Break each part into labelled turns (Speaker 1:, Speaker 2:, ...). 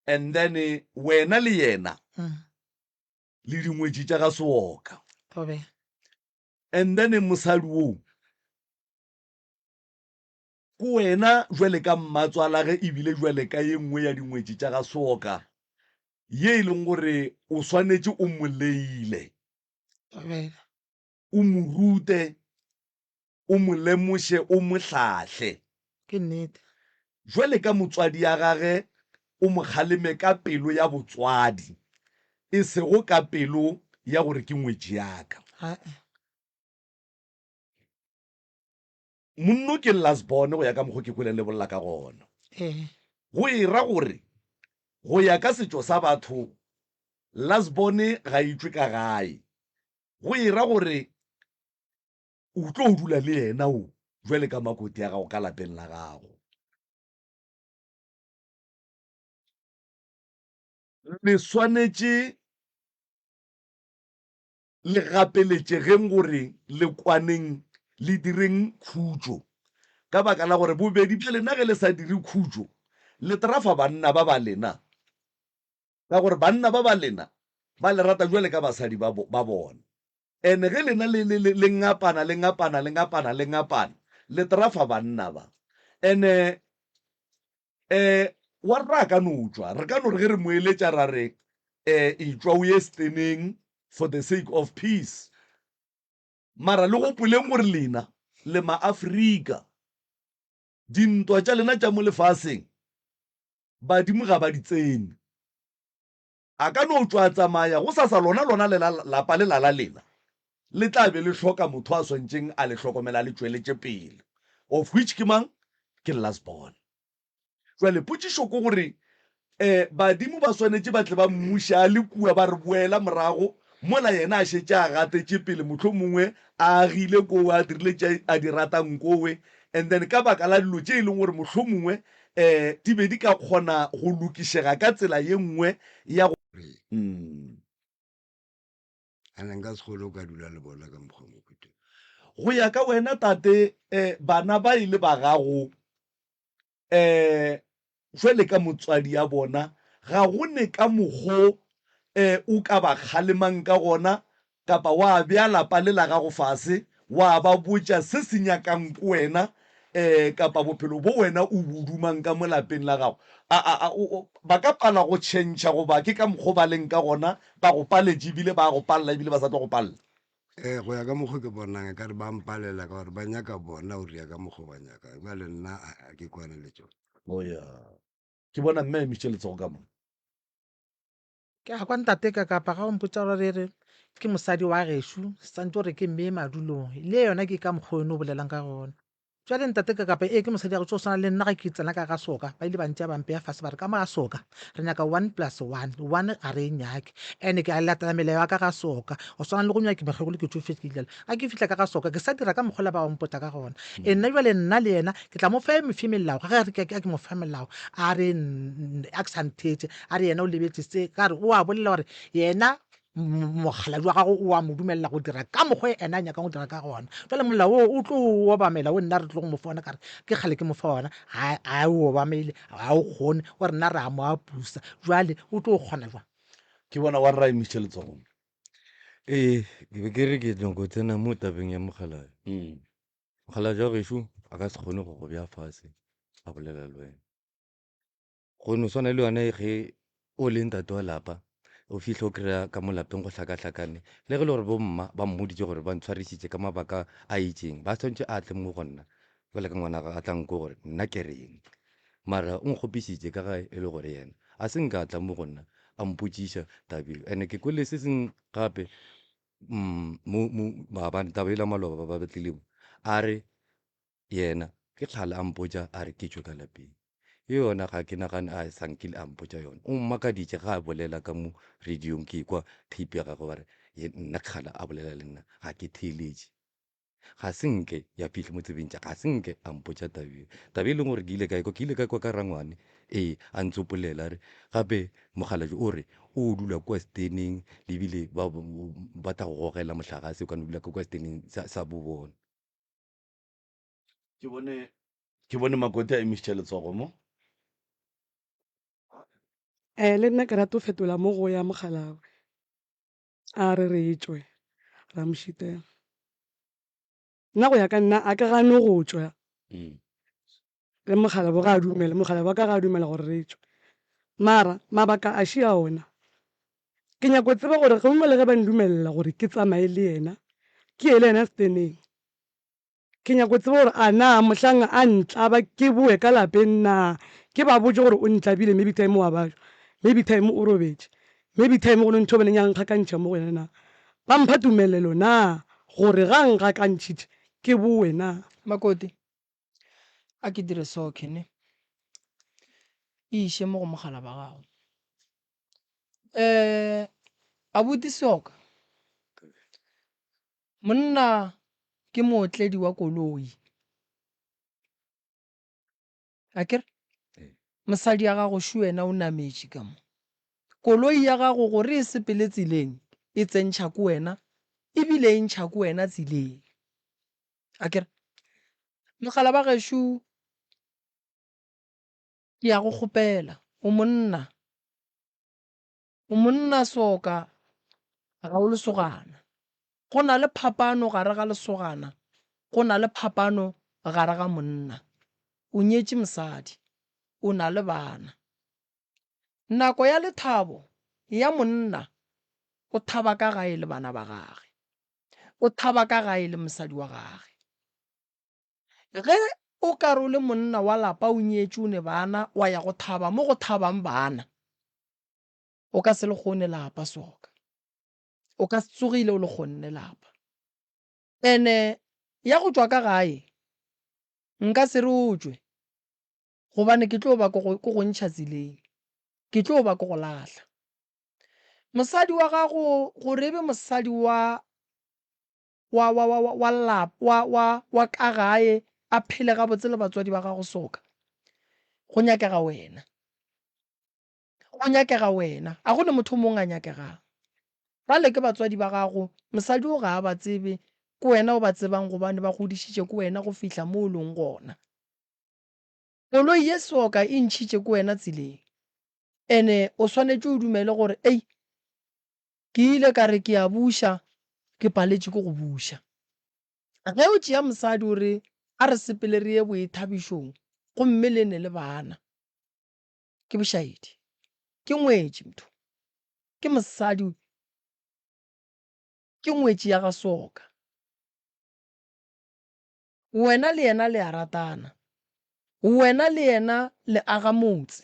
Speaker 1: And then wena le yena le dingwetši tša ga Seoka. And then mosadi woo ke wena jwale ka mmatswalage ebile jwale ka ye nngwe ya dingwetši tša ga Seoka ye e leng gore o swanetše o mo leile, o mo rute, o mo lemoše, o mo hlahle.
Speaker 2: Ke nnete.
Speaker 1: Jwale ka motswadi ya gage o mo kgaleme ka pelo ya botswadi, e sego ka pelo ya gore ke ngwetši ya ka. Monno ke last born go ya ka mokgo ke kweleng le bolela ka gona. Go e ra gore go ya ka setšo sa batho last born ga e tšwe ka gae. Go e ra gore o tlo dula le yena o jwale ka makoti ya gago ka lapeng la gago. Le swanetše le gapeletšegeng gore le kwaneng le direng khutšo, ka baka la gore bobedi bja lena ge le sa dire khutšo, le trafa banna ba ba lena, ka gore banna ba ba lena ba le rata bjale ka basadi ba, ba bona. Ene ge lena le, le, le, le ngapana, le ngapana, le ngapana, le ngapana, le trafa banna ba. Ene um wa rra a ka no tšwa, re ka no re ge re mo eletša ra re, um etšwa o ye steneng for the sake of peace. Mara le gopoleng gore lena le Maafrika, dintwa tša lena tša mo lefaseng badimo ga ba di tsene. A ka no tšwa a tsamaya, gosasa lona lona lela lapa lela la lena le tla be le hloka motho a swantšeng a le hlokomela a le tšweletše pele, of which ke mang? Ke last born. Jwale potšišo ke gore um badimo ba swanetše ba tle ba mmuše a le kua ba re boela morago mola yena a šetše a gatetše pele mohlomongwe a agile kowe a dirile tše a di ratang kowe and then ka baka la dilo tše e leng gore mohlomongwe um di be di ka kgona go lokišega ka tsela ye nngwe ya go mm.
Speaker 3: And nka se kgone go ka dula le bona ka mokgwa mohuta.
Speaker 1: Go ya ka wena tate, um bana ba e le ba gago, um jwale ka motswadi ya bona, ga go ne ka mokgo um o ka ba kgalemang ka gona kapa wa bea lapa le la gago fase wa ba botša se se nyakang ko wena um kapa bophelo bo wena o bo dumang ka mo lapeng la gago. A, a, a, o, o, ba ka pala go tšhentšha goba ke ka mokgo ba leng ka gona, ba go paletše ebile ba go palela ebile ba sa tlo go palela.
Speaker 3: Ee, go ya ka mokgo ke bonang ekare ba mpalela ka gore ba nyaka bona go dira ka mokgo ba nyakang. Bjale nna a ke kwane le tšona.
Speaker 1: Oh ya. Ke bona mme a emišitše letsogo ka mo.
Speaker 2: Ke a kwa ntate ka kapa ga o mpotša gore re ke mosadi wa gešo, santše gore ke mmeye madulong. Le yona ke ka mokgwa weno o bolelang ka gona. Bjale ntate ka kapa ee ke mosadi wa gešo go swana le nna ga ke tsena ka ga soka, ba ile ba ntšea ba mpeya fase ba re ka mo ga soka re nyaka one plus one, one ga re e nyake. And ke a latela melao ya ka ga soka, go swana le go nyake mokgekolo ke tšofetše ke ile ga ke fihla ka ga soka ke sa dira ka mokgwa la ba mpotša ka gona. E nna bjale nna le yena ke tla mo fa e mefe melao, ga ge a re ke mo fa melao a re a ke sa ntheetše a re yena o lebetše se, ka re o a bolela gore yena mokgalabje wa gago o a mo dumelela go dira ka mokgwa ena a nyakang go dira ka gona. Jwale molao wo o tlo o obamela wo nna re tlo go mo fa ona ka re ke kgale ke mo fa ona ga a o obamele ga o kgone o re nna re a mo abusa jwale o tlo o kgona jwang?
Speaker 1: Ke bona wa rra emišitše letsogo.
Speaker 4: Ee, ke be ke re ke nyako tsena mo tabeng ya mokgalabje. Mokgalabje wa gešo a ka se kgone go go bea fase a bolela le wena. Go no swana le yona ge o le ntate wa lapa o fihla o kry-a ka mo lapeng go hlakahlakane le ge e le gore bo mma ba mmoditše gore ba ntshwarišitše ka mabaka a itšeng ba swantše a tle mo go nna jwale ka ngwana a tla nko gore nna ke reng mara o nkgopišitše ka ga e le gore yena a se nka tla mo go nna a mpotšiša tabeng ene ke kwele se seng gape maabane taba e la maloba ba ba tlile mo a re Yena ke kgale a mpotša a re ke tšwe ka lapeng. Ye yona ga ke nagane a sa nkile a mpotša yona. O mmakaditše ga a bolela ka mo radiong ke ekwa tape ya gagwe ba re ye nna kgale a bolela le nna ga ke theeletše. Ga se nke ya fihla mo tsebeng tša ga se nke a mpotša taba eo. Taba e leng gore ke ile ka ekwa ke ile ka ekwa ka rangwane ee a ntsopolela a re gape mokgalabje o re o dula kua steneng le ebile ba ba tla go gogela mohlagase o ka no dula ka kua steneng sa, sa bo bona.
Speaker 1: Ke bone ke bone Makoti a emišitše letsogo mo.
Speaker 5: Eh, le nna ke rata go fetola mo go ya mokgalabje. A re re tšwe, ra mo šitela. Nna go ya ka nna a ke gane go tšwa. Le mokgalabje ga a dumela, mokgalabje wa ka ga a dumela gore re tšwe. Mara mabaka a šia ona. Ke nyako tseba gore gongwe le ge ba ndumelela gore ke tsamaye le yena, ke ye le yena steneng. Ke nyako tseba gore a na mohlang a ntlaba ke boe ka lapeng na, ke ba botše gore o ntlabile maybe time wa bajwa, maybe time o robetše, maybe time go ne ntho e boneng ya nkgakantšha mo go yena na. Ba mpha tumelelo na gore ga a nkgakantšhitše ke boe na?
Speaker 6: Makoti, A ke dire so Kenny, e iše mo go mogala ba gago. Um abuti Seoka, monna ke mootledi wa koloi. Akere? Mosadi ya gago šo wena o nametše ka mo. Koloi ya gago gore e sepele tseleng e tsentšha ko wena ebile e ntšha ko wena tseleng. Akere? Mogala ba gešo ke ya go kgopela, o monna. O monna soka, ga o lesogana. Go na le phapano gare ga lesogana, go na le phapano gare ga monna. O nyetše mosadi, o na le bana. Nako ya lethabo ya monna, o thaba ka gae le bana ba gage. O thaba ka gae le mosadi wa gage. Ge o ka re o le monna wa lapa o nyetše o ne bana wa ya go thaba mo go thabang bana, o ka se le kgone lapa soka. O ka se tsogile o le kgonne lapa. Ene ya go tšwa ka gae nka se re o tšwe gobane ke tlo ba ke go ntšha tseleng, ke tlo ba ke go lahla. Mosadi wa gago gore e be mosadi wa wa, wa, wa, wa, wa lap, wa, wa, wa ka gae, a phele gabotse le batswadi ba gago soka. Go nyakega wena. Go nyakega wena. A go ne motho o mongwe a nyakegang. Bale ke batswadi ba gago, mosadi o ga a ba tsebe, ke wena o ba tsebang gobane ba godišitše ke wena go fihla mo o leng gona. Koloi ye soka e ntšhitše ke wena tseleng. Ene o swanetše o dumele gore, ei, Ke ile ka re ke a buša, ke paletše ke go buša. Ge o tšea mosadi o re a re sepele re ye boithabišong gomme le ne le bana, ke bošaedi. Ke ngwetši mtho. Ke mosadi, ke ngwetši ya ga Soka. Wena le yena le a ratana. Wena le yena le aga motse.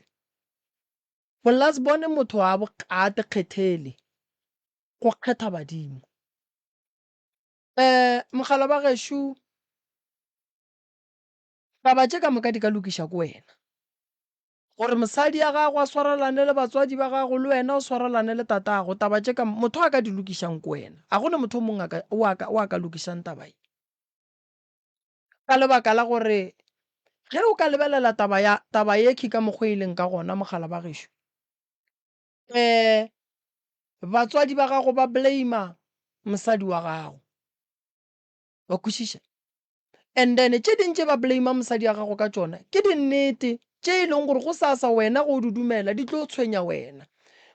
Speaker 6: Plus bone motho a bo a te kgethele go kgetha badimo. Eh mogala ba gešo taba tše ka moka di ka lokiša ke wena. Gore mosadi ya gago a swarelane le batswadi ba gago le wena o swarelane le tatago taba tše ka motho a ka di lokišang ke wena. A go ne motho o mongwe a ka o a ka o a ka lokišang taba ye. Ka lebaka la gore ge o ka lebelela taba ya taba yekhwi ka mokgwa e leng ka gona mogala ba gešo, um batswadi ba gago ba blame mosadi wa gago. Wa kwešiša? And then tše ding tše ba blame mosadi wa gago ka tšona ke dinnete tše e leng gore gosasa wena ge o di dumela di tlo tshwenya wena.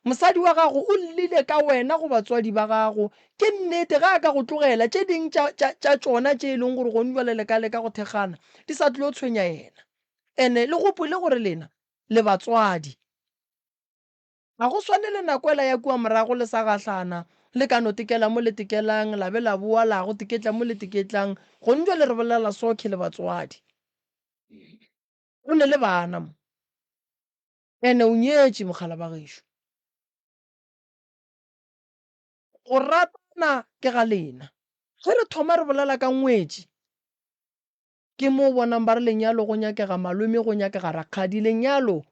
Speaker 6: Mosadi wa gago o llile ka wena go batswadi ba gago. Ke nnete ge a ka go tlogela, tše ding tša, tša, tša tšona tše e leng gore gone bjale le ka leka go thekgana, di sa tlo tshwenya yena. Ene le gopole gore lena le batswadi. Ga go swane le nako ela ya kua morago le sa gahlana, le ka no tekela mo le tekelang, la be la boa la go teketla mo le teketlang. Gone bjale re bolela sokhe le batswadi. O ne le bana mo. Ene o nyetše, mokgala ba gešo. Go ratana ke ga lena. Ge re thoma re bolela ka ngwetši, ke mo o bonang ba re lenyalo go nyakega malome, go nyakega rakgadi. Lenyalo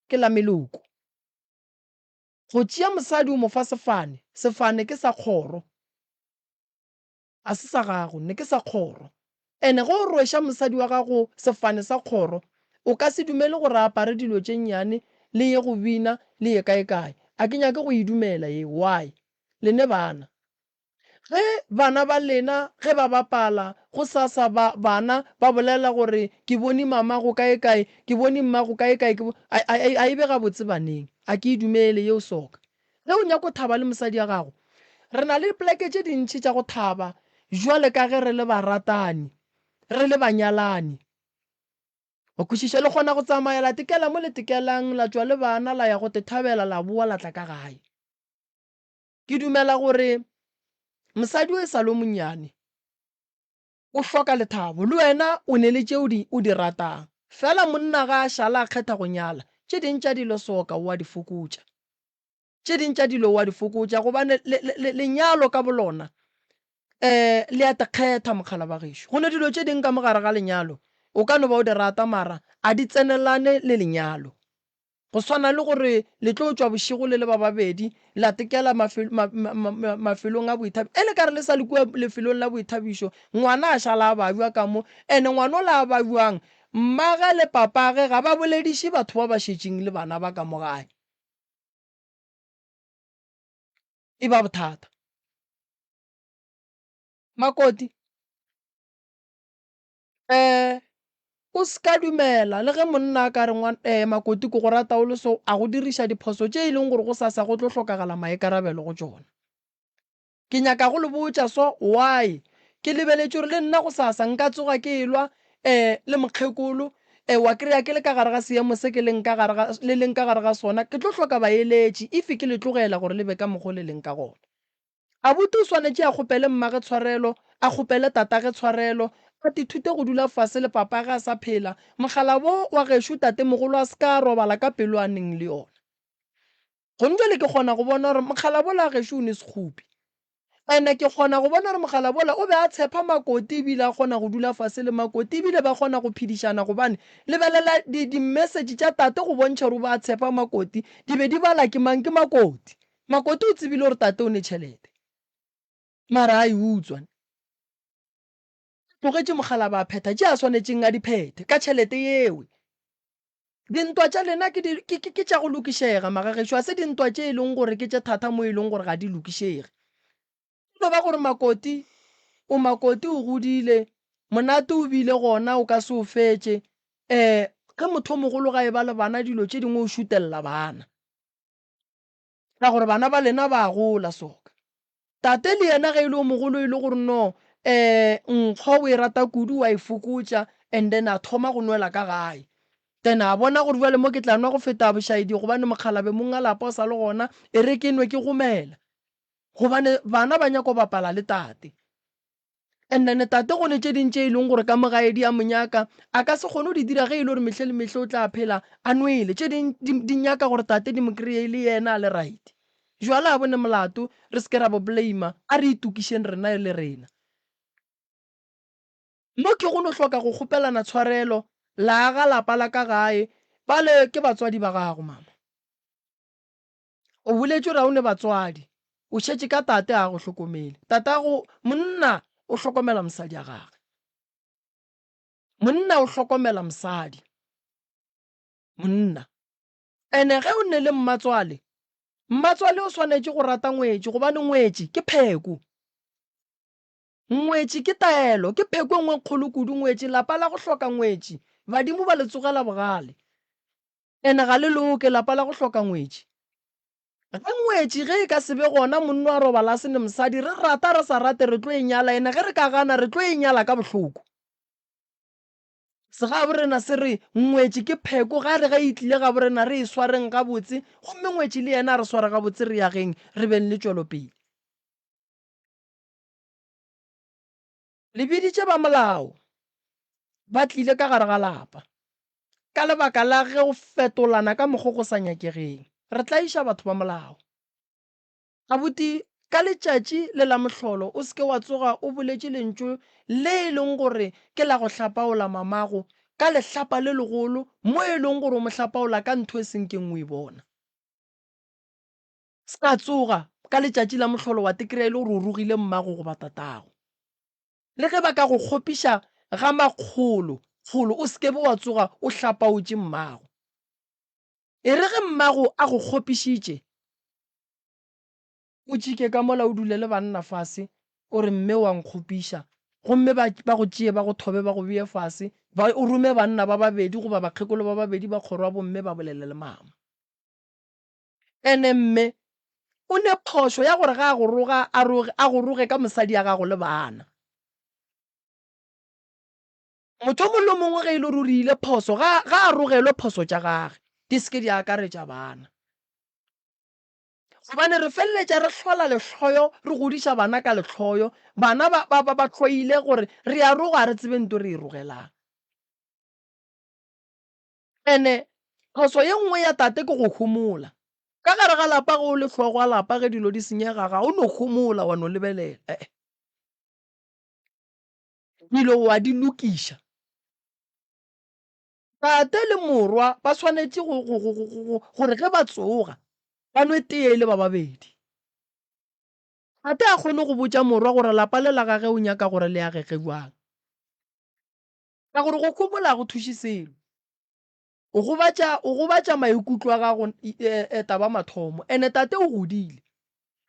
Speaker 6: ke la meloko. Go tšea mosadi o mo fa sefane, sefane ke sa kgoro. A se sa gago, ne ke sa kgoro. Ene ge o rweša mosadi wa gago sefane sa kgoro, o ka se dumele gore a apare dilo tše nnyane, le ye go bina, le ye kae kae. A ke nyake go e dumela ye. Why? Le ne bana. Ge bana ba lena ge ba bapala, gosasa ba, bana ba bolela gore, Ke bone mamago kae-kae, ke bone mmago kae-kae, ke bo. A, a, a e be gabotse baneng. A ke e dumele yeo soka. Ge o nyako thaba le mosadi ya gago, re na le dipoleke tše dintši tša go thaba jwale ka ge re le baratani, re le banyalani. Wa kwešiša? Le kgona go tsamaya la tekela mo le tekelang, la tšwa le bana, la ya go te thabela, la boa la tla ka gae. Ke dumela gore mosadi o e sa le o monnyane o hloka lethabo. Le wena o ne le tše o di, o di ratang. Fela monna ga a šala a kgetha go nyala, tše ding tša dilo soka o a di fokotša. Tše ding tša dilo o a di fokotša gobane le, le, le, lenyalo ka bolona um le a te kgetha mokgala ba gešo. Go ne dilo tše ding ka mo gare ga lenyalo o ka no ba o di rata mara a di tsenelane le lenyalo. Go swana le gore le tlo tšwa bošego le le ba babedi la tekela mafelong a boithabišo. E le ka re le sa le kua lefelong la boithabišo, ngwana a šala a babja ka mo. Ene ngwana ola a babjang, mmage le papage ga ba bolediše batho ba ba šetšeng le bana ba ka mo gae. E ba bothata. Makoti. Eh, o se ka dumela le ge monna a ka re ngwan, eh, Makoti ke go rata o le so, a go diriša diphoso tše e leng gore gosasa go tlo hlokagala maikarabelo go tšona. Ke nyaka go le botša so, why? Ke lebeletše gore le nna gosasa nka tsoga ke elwa, eh, le mokgekolo, eh, wa kry-a ke le ka gare ga seemo se ke leng ka gare ga, le leng ka gare ga sona, ke tlo hloka baeletši if ke le tlogela gore le be ka mokgo le leng ka gona. Abuti o swanetše a kgopele mmage tshwarelo, a kgopele tatage tshwarelo, a tithute go dula fase le papage a sa phela. Mokgalabo wa gešo tatemogolo a se ka a robala ka pelo a neng le yona. Gone bjale ke kgona go bona gore mokgalabola wa gešo o ne sekgopi. Ene ke kgona go bona gore mokgalabola o be a tshepa Makoti ebile a kgona go dula fase le Makoti ebile ba kgona go phedišana gobane lebelela di di message tša tate go bontšha gore o be a tshepa Makoti di be di bala ke mang ke Makoti. Makoti o tsebile gore tate o ne tšhelete mara a e utswa. Tlogetše mokgalaba a phetha tše a swanetšeng a di phethe ka tšhelete yewe. Dintwa tša lena ke, di, ke, ke, ke tša go lokišega, magagešo, ga se dintwa tše e leng gore ke tše thata mo e leng gore ga di lokišege. E no ba gore makoti, o makoti o godile, monate o bile gona o ka se o fetše. Um ge motho o mogolo ga e ba le bana dilo tše dingwe o šutelela bana. Ka gore bana ba lena ba a gola soka. Tate le yena ge e le o mogolo e le gore no um nkgo o e rata kudu wa e fokotša and then a thoma go nwela ka gae. Then a bona gore bjale mo ke tla nwa go feta bošaedi gobane mokgalabe mong a lapa o sa le gona e re ke nwe ke gomela. Gobane bana ba nyako bapala le tate. And then tate go ne tše ding tše e leng gore ka mo gae di a mo nyaka, a ka se kgone go di dira ge e le gore mehle le mehle o tla phela a nwele. Tše ding di, di nyaka gore tate di mo kry-e e le yena a le right. Jwala a bo ne molato, re se ke ra bo blame-a, a re itokišeng rena e le rena. Mo ke go no hloka go kgopelana tshwarelo, la aga lapa la ka gae, bale ke batswadi ba gago mama. O boletše gore ga o ne batswadi, o šetše ka tate a go hlokomele. Tatago monna o hlokomela mosadi ya gage. Monna o hlokomela mosadi. Monna. Ene ge o ne le mmatswale, mmatswale o swanetše go rata ngwetši gobane ngwetši ke pheko. Ngwetši ke taelo, ke pheko e nngwe e kgolo kudu ngwetši, lapa la go hloka ngwetši, badimo ba le tsogela bogale. Ene ga le loke, lapa la go hloka ngwetši. Ge ngwetši ge e ka se be gona monno a robala a se ne mosadi, re rata re sa rate re tlo e nyala, ene ge re ka gana re tlo e nyala ka bohloko. Segaborena se re ngwetši ke pheko, ga re ge e tlile gaborena re e swareng gabotse, gomme ngwetši le yena a re sware gabotse re ageng re beng le tšwelopele. Le biditše ba molao, ba tlile ka gare ga lapa. Ka lebaka la ge go fetolana ka mokgo go sa nyakegeng, re tlaiša batho ba molao. Abuti, ka letšatši le la mohlolo o se ke wa tsoga o boletše lentšu le e leng gore ke la go hlapaola mamago ka lehlapa le legolo mo e leng gore o mo hlapaola ka ntho e seng keng o e bona. Se ka tsoga ka letšatši la mohlolo wa te kry-a e le gore o rogile mmago goba tatago. Le ge ba ka go kgopiša ga makgolo kgolo o se ke be wa tsoga o hlapaotše mmago. E re ge mmago a go kgopišitše, o tšike ka mola o dule le banna fase. O re, Mme o a nkgopiša. Gomme ba, ba go tšee ba go thobe ba go bee fase, ba, o rome banna ba babedi goba bakgekolo ba babedi ba kgoro ya bomme ba bolele le mama. Ene mme o ne phošo ya gore ga a go roga, a roge, a go roge ka mosadi ya gago le bana. Motho o mongwe le o mongwe ge e le gore o dirile phoso, ga, ga a rogelwe phoso tša gage, di se ke di akaretša bana. Gobane re feleletša re hlola lehloyo, re godiša bana ka lehloyo, bana ba, ba, ba, ba hloile gore re a roga, ga re tsebe nto re e rogelang. Ene phoso ye nngwe ya tate ke go homola. Ka gare ga lapa ge o le hlogo ya lapa ge dilo di senyega ga o no homola wa no lebelela, ee. Dilo wa di lokiša. Tate le morwa ba swanetše go, go, go, go, go, gore ge ba tsoga ba nwe tee e le ba babedi. Tate a kgone go botša morwa gore lapa le la gage o nyaka gore le agege bjang. Ka gore go homola ga go thuše selo. O gobatša, o gobatša maikutlo a gago e, taba mathomo. Ene tate o godile.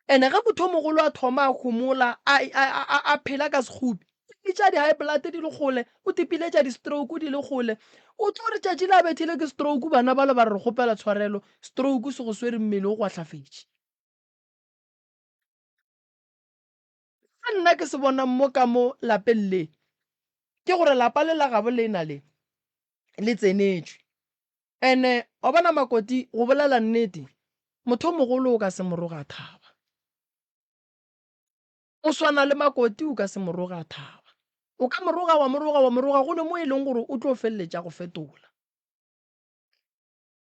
Speaker 6: Ene ge motho o mogolo a thoma a homola, a, a, a, a phela ka sekgopi, o bitša di-high blood di le kgole, o tipiletša di-stroke di le kgole. O tlo re tšatši le a bethile ke stroke, bana bale ba re re kgopela tshwarelo, stroke se go swere mmele o gwahlafetše. Se nna ke se bonang mo ka mo lapeng le, ke gore lapa le la gabo lena le, le tsenetšwe. Ene wa bona Makoti, go bolela nnete, motho o mogolo o ka se mo roge a thaba. O swana le Makoti o ka se mo roge a thaba. O ka mo roga, wa mo roga, wa mo roga, go ne mo e leng gore o tlo feleletša go fetola.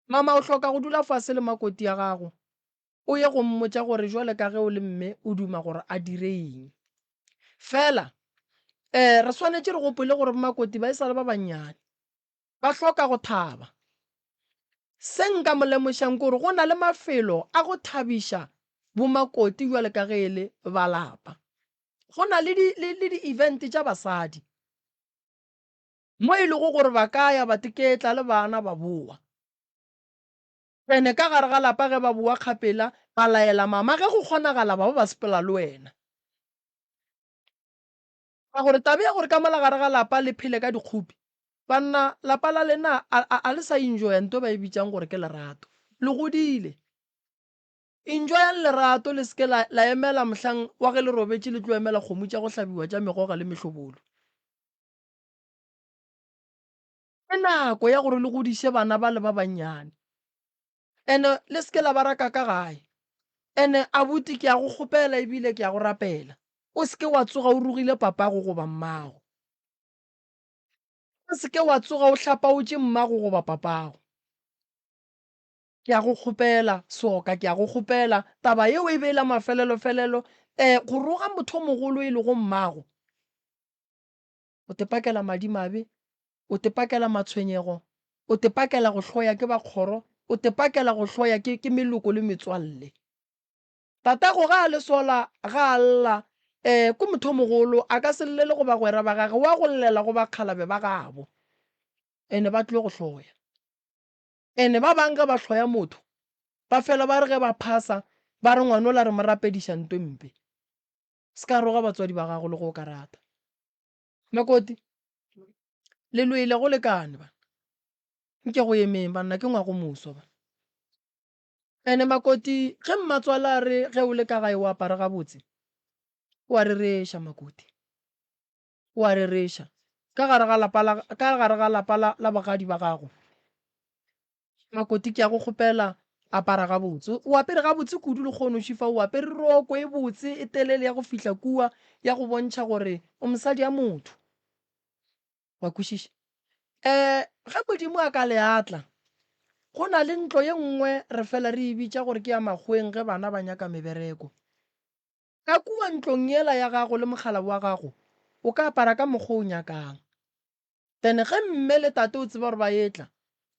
Speaker 6: Mama o hloka go dula fase le Makoti ya gago, o ye go mmotša gore jwale ka ge o le mme o duma gore a dire eng. Fela, eh, re swanetše re gopole gore bomakoti ba e sa le ba bannyane. Ba hloka go thaba. Se nka mo lemošang ke gore go na le mafelo a go thabiša bomakoti jwale ka ge e le ba lapa. Go na le di, le, le di-event tša basadi mo e lego gore ba ka ya ba teketla le bana ba boa. Ene ka gare ga lapa ge ba bowa kgapela ba laela mama ge go kgonagala ba ba ba sepela le wena. Ka gore taba ya gore ka mola gare ga lapa le phele ka dikgopi, banna lapa la lena a, a, a le sa enjoya nto ba e bitšang gore ke lerato. Le godile. Enjoyang lerato le se ke la, la emela mohlang wa ge le robetše le tlo emela kgomo tša go hlabiwa tša megoga le mehlobolo. Ke nako ya gore le godiše bana ba le ba bannyane. Ene le se ke la ba raka ka gae. Ene abuti ke a go kgopela ebile ke a go rapela, o se ke wa tsoga o rogile papago goba mmago. O se ke wa tsoga o hlapaotše mmago goba papago. Ke a go kgopela, Soka, ke a go kgopela, taba yeo e be e la mafelelofelelo, eh, go roga motho o mogolo e lego mmago. O te pakela madimabe, o te pakela matshwenyego, o te pakela go hloya ke ba kgoro, o te pakela go hloya ke, ke meloko le metswalle. Tatago ga a le sola, ga a lla, eh, ke motho o mogolo, a ka se llele go bagwera ba gage, wa go llela go bakgalabe ba gabo. Ene ba tlo go hloya. Ene ba bang ge ba hloya motho, ba fela ba re ge ba phasa, ba re ngwanola re mo rapediša nto e mpe. Se ka roga batswadi ba gago le go o ka rata. Makoti, le lwele go lekane bana. Nke go emeng banna ke ngwago moswa bana. Ene Makoti ge mmatswala a re ge o le ka gae o apare gabotse, o a rereša Makoti. O a rereša. Ka gare ga lapa la ka gare ga lapa la la bogadi ba gago. Makoti ke a go kgopela apara gabotse. O apere gabotse kudu lekgono Šifa o apere roko e botse e telele ya go fihla kua ya go bontšha gore o mosadi ya motho. Wa kwešiša? Um ge Modimo a ka le atla go na le ntlo ye nngwe re fela re e bitša gore ke ya makgoweng ge bana ba nyaka mebereko. Ka kua ntlong yela ya gago le mokgalabje wa gago o ka apara ka mokgwa o nyakang. Then ge mme le tate o tseba gore ba etla,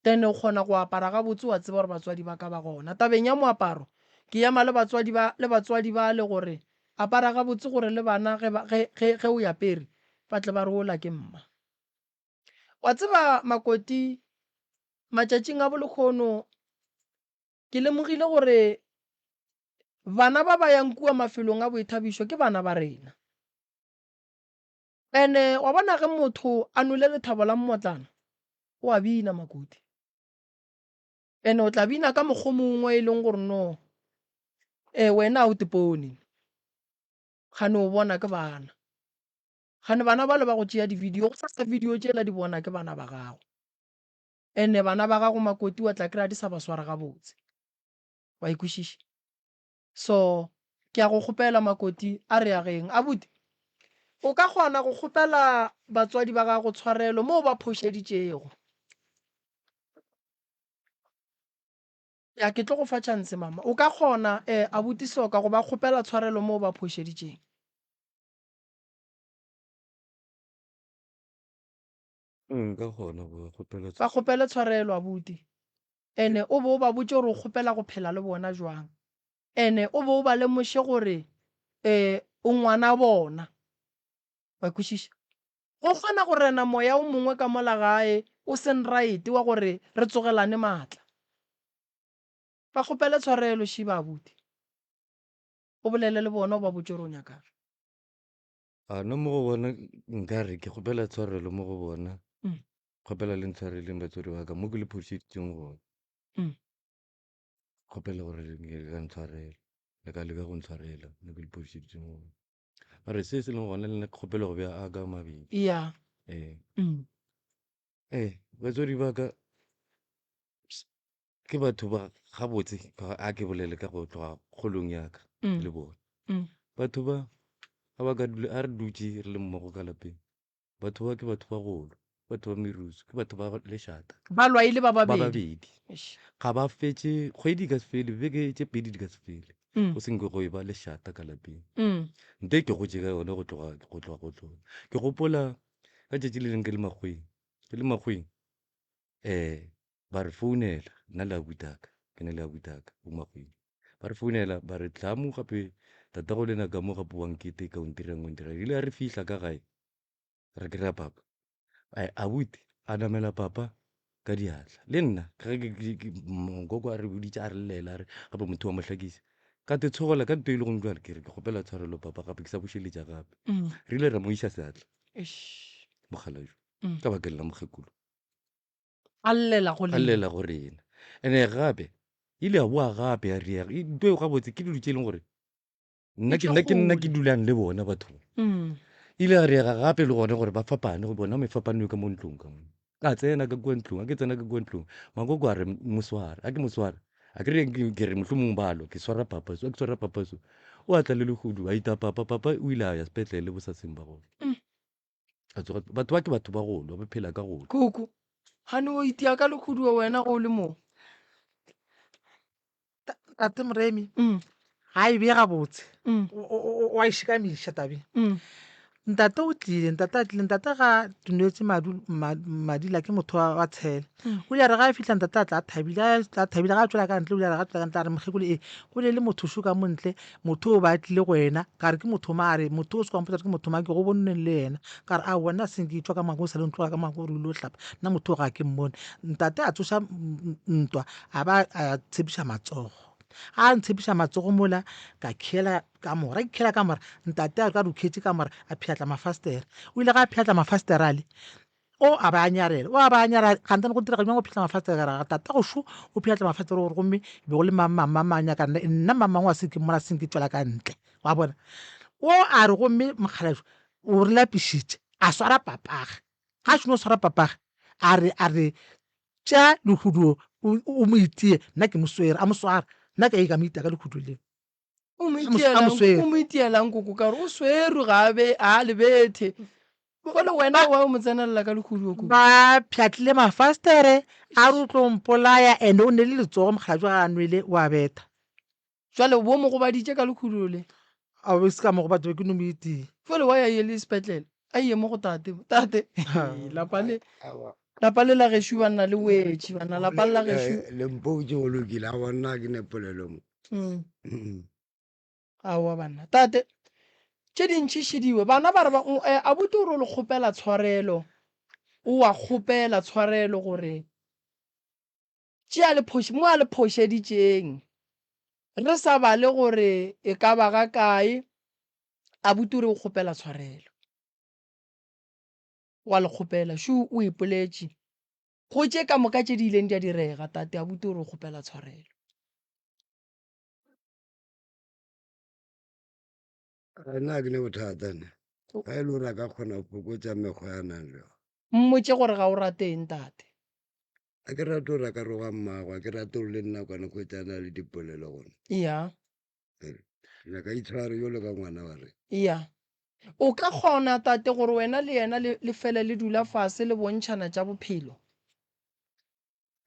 Speaker 6: then o kgona go apara gabotse wa tseba gore batswadi ba ka ba gona. Tabeng ya moaparo, ke ema le batswadi ba le batswadi bale gore apara gabotse gore le bana ge ba ge ge ge o apere ba tle ba re ola ke mma. Wa tseba Makoti, matšatšing a bolekgono ke lemogile gore bana ba ba yang kua mafelong a boithabišo ke bana ba rena. Ene wa bona ge motho a nwele lethabo la mmotlana, o a bina makoti. Ene o tla bina ka mokgwa mongwe e leng gore no, e wena a o tepone. Gane o bona ke bana. Gane bana bale ba go tšea di-video, go sasa video tšela di bona ke bana ba gago. Ene bana ba gago makoti wa tla kry-a di sa ba swara gabotse. Wa e kwešiša? So, ke a go kgopela Makoti, a re ageng. Abuti, o ka kgona go kgopela batswadi ba gago tshwarelo moo ba phošeditšego? Ya, ke tlo go fa chance mama. O ka kgona, eh, abuti Soka, go ba kgopela tshwarelo moo ba phošeditšeng?
Speaker 4: Nka kgona go ba kgopela
Speaker 6: Ba kgopele tshwarelo abuti. Ene o be o ba botše gore o kgopela go phela le bona jwang. Ene o be o ba lemoše gore e o ngwana bona. Wa kwešiša? Go kgona go rena moya o mongwe ka mola gae o seng right wa gore re tsogelane maatla. Ba kgopele tshwarelo Shiba abuti. O bolele le bona o ba botše gore o nyakang.
Speaker 4: A nna mo go bona nkare ke kgopela tshwarelo mo go bona. Kgopela le ntshwareleng batswadi ba ka mo ke le phošeditšeng gona. Mm. Kgopela gore le ka ntshwarela, le ka leka go ntshwarela mo ke le phošeditšeng gona. Mare se se leng gona le nna ke kgopela go bea a ka mabedi.
Speaker 6: Yeah.
Speaker 4: Ee. Mm. Ee, batswadi ba ka ke batho ba gabotse a ke bolele ka go tloga kgolong ya ka mm. le bona. Mm. Batho ba ga ba ka dula a re dutše re le mmogo ka lapeng. Batho ba ke batho ba golo, batho ba merusu, ke batho ba lešata.
Speaker 6: Ba lwa e le ba
Speaker 4: babedi. Ba babedi. Ga ba fetše, kgwedi e ka se fele, beke tše pedi di ka se fele. Mm. Go senke go e ba lešata ka lapeng. Mm. Nte ke gotše ka yone go tloga go tloga go tloga. Ke gopola ka tšatši le leng ke le makgweng, ke le makgweng. Eh, ba re founela nna le abutaka, ke na le abutaka bo makgweng. Ba re founela ba re tla mo gape tatago lena ka mo gape wa nkete ka o ntirang o ntirang. Ile a re fihla ka gae re kry-a papa abuti a namela papa ka diatla le nna ka ge nkoko a re boditše a re llela a re gape motho wa mo hlakisa ka te tshogola ka nto e le gong jale ke re ke kgopela tshwarelo papa gape ke sa bušeletša gape mm. re ile ra mo iša seatla mokgalajwe mm. ka bakeng la mokgekolo
Speaker 6: a llela go
Speaker 4: a llela go rena ene gape ile a boa gape ya riega nto eo gabotse ke dilo tse e leng gore nna ke nna ke nna ke dulang le bona batho mm. ile a rega gape le gone gore ba fapane go bona mefapano ka mo ntlong ka mo ka tsena ka kua ntlong a ke tsena ka kua ntlong makoko a re mosware a ke mosware a ke re ke re mohlomong balo ke swara papa so a ke swara papa so o a tla le lehudu a ita papa papa o ile a ya sepetlele bosaseng ba gona mm. a tsoga batho ba ke batho ba golwa ba phela ka golwa
Speaker 6: koko gane o itia ka lekhuduo wena go le moo
Speaker 2: Tate Moremi mm. ga e bee gabotse mm. wa e šikamiša tabe mm. ntate o tlile ntate a tlile ntate ga tunetse madila ke motho wa tshele o ile a re ga a fitlha ntate a tla a thabile a thabile ga a tswela ka ntle o ile a re ga tswela ka ntle a re mokgekolo e go ne le motho šo ka mo ntle motho o ba tlile go wena ka re ke motho ma a re motho o se kwampotsa ke motho mang ke go bonneng le yena ka re a wena seng ke tswa ka mako o sa le ntloga ka mako gore o ile o hlapa nna motho o ga ke mmone ntate a tsoša ntwa A ba a tshepiša matsogo. Ga a ntshepiša matsogo mola, ka khiela kamora. Ke khiela kamora, ntate a ka re o khietše kamora, a pheatla mafastere. O ile ga a pheatla mafastere ale, o a ba a nyarela, o a ba a nyarela. Kganthe go direga bjang go pheatla mafastere? Ka re tata go šo o pheatla mafastere gore gomme be go le mang mang mang mang a nyaka nna, nna mang mang wa se ke mmona se ke tšwela ka ntle. Wa bona? O a re gomme mokgalabje o re lapišitše, a swara papage. Ga a šeno swara papage, a re a re Tšea lehuduo o, o mo itie, nna ke mo swere. A mo swara, nna ka ye ka mo itia ka lehuduo leo.
Speaker 6: O mo
Speaker 2: A mo, a mo
Speaker 6: itielang,
Speaker 2: swere.
Speaker 6: o mo itielang koko ka gore o swerwe ga a be a le bethe. Bjale wena wa o mo tsenelela ka lehuduo koko.
Speaker 2: Ba pšhatlile mafastere, a re o tlo mpolaya, and o ne le letsogo mokgalabje ga a nwele o a betha.
Speaker 6: Jwale o bo mo gobaditše ka lekhuduo le.
Speaker 2: A o se ka mo gobatša be ke no mo itia.
Speaker 6: Jwale wa ya ye le sepetlele a ye mo go tate tate lapa le lapa le la gešo banna le wetše banna lapa le la gešo.
Speaker 3: Le mpotše go lokile aowa nna ga ke ne polelo mo.
Speaker 6: Mm. Aowa banna tate tše dintši šidiwe bana ba re ba eh, abuti o re o le kgopela tshwarelo o wa kgopela tshwarelo gore Tše a le phoše, mo a le phošeditšeng. Re sa bale gore e ka ba ga kae, abuti o re o kgopela tshwarelo. Wa le kgopela. Šo o ipoletše. Go tše ka moka tše di ileng di a direga, tate abuti o re o kgopela tshwarelo.
Speaker 3: Nna ga ke ne bothata ne. Ga e le gore a ka kgona go fokotša mekgwa ya nang le yona.
Speaker 6: Mmotše gore ga o rate eng tate.
Speaker 3: Ga ke rate gore a ka roga mmagwe, ga ke rate gore le nna kwane hwetša a na le dipolelo gona.
Speaker 6: Ya.
Speaker 3: Ke nyaka itshware jalo ka ngwana wa re.
Speaker 6: Ya. O ka kgona tate gore wena le yena le, le fele le dula fase le bontšhana tša bophelo?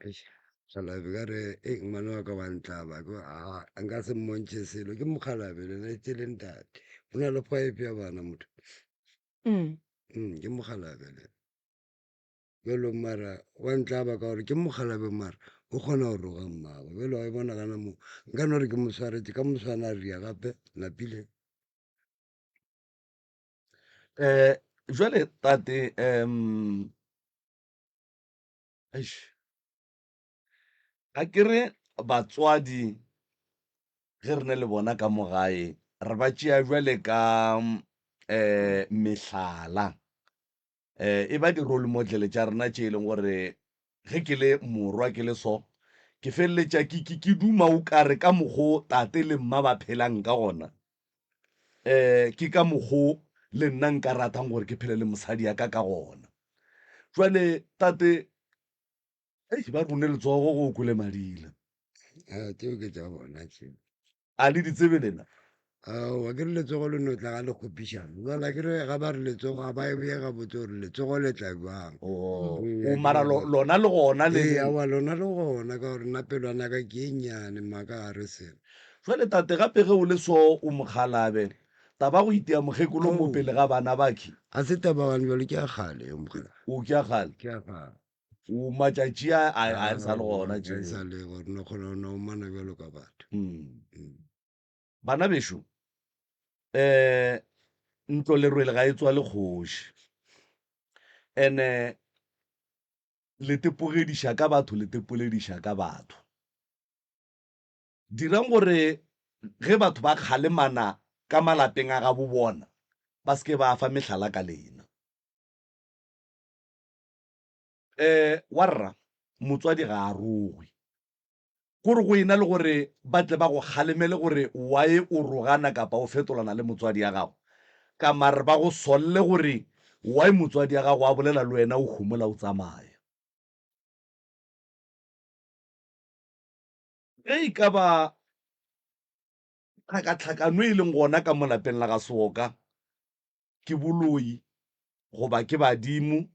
Speaker 3: Eish, mokgalabje ka re, ei ngwana wa ka wa ntlaba, ke a nka se mmontšhe selo, ke mokgalabje le ena e le ntate. O na le five ya bana motho.
Speaker 6: Mm.
Speaker 3: Mm, ke mokgalabje le. Bjalo mara wa ntlaba ka gore ke mokgalabje mara o kgona go roga mmagwe. Bjalo wa e bona gana mo, nka no re ke mo swaretše, ka moswana a ria gape, napile.
Speaker 1: Um jwale tate um eish ga ke re batswadi ge re ne le bona ka mo gae re ba tšea bjale ka um mehlala um e ba di-role model tša rena tše e leng gore ge ke le morwa ke le so ke feleletša ke ke ke duma o kare ka mokgo tate le mma ba phelang ka gona um ke ka mokgo le nna nka ratang gore ke phele le mosadi ya ka ka gona. Jwale tate, eish ba rune letsogo go kwele madila.
Speaker 3: A tšeo ke tša bona tšeo.
Speaker 1: A le di tsebe lena?
Speaker 3: Aowa ke re letsogo le no tla ga le kgopišana. Jwale a ke re ga ba re letsogo ga ba e beye gabotse gore letsogo le tla bjang.
Speaker 1: Oh, o mara lona le gona le.
Speaker 3: Ee, aowa lona le gona ka gore nna pelwana ka ke e nnyane maka ga re selo.
Speaker 1: Jwale tate gape ge o le so o mokgalabe, taba go itia mokgekolo mo pele ga bana bakhi.
Speaker 3: A se taba gane bjalo ke ya kgale yo mokgalabe.
Speaker 1: O ke ya kgale?
Speaker 3: Ke ya kgale.
Speaker 1: O matšatši a a a sa le gona
Speaker 3: tšeo. A sa le gore no kgona go no omana bjalo ka batho.
Speaker 1: Mm. Bana bešo, eh ntlo lerwele ga e tswale kgoši. Ene le tepogediša ka batho le tepolediša ka batho. Dirang gore ge batho ba kgalemana ka malapeng a gabo bona, ba se ke ba fa mehlala ka lena. E, warra, motswadi ga a rogwe. Kore go ena le gore ba tle ba go kgalemele gore why o rogana kapa o fetolana le motswadi ya gago, ka mare ba go solle gore why motswadi ya gago a bolela le wena o homola o tsamaya. Ge e ka ba tlhakatlhakano e leng gona ka mo lapeng la ga Seoka ke boloi goba ke badimo,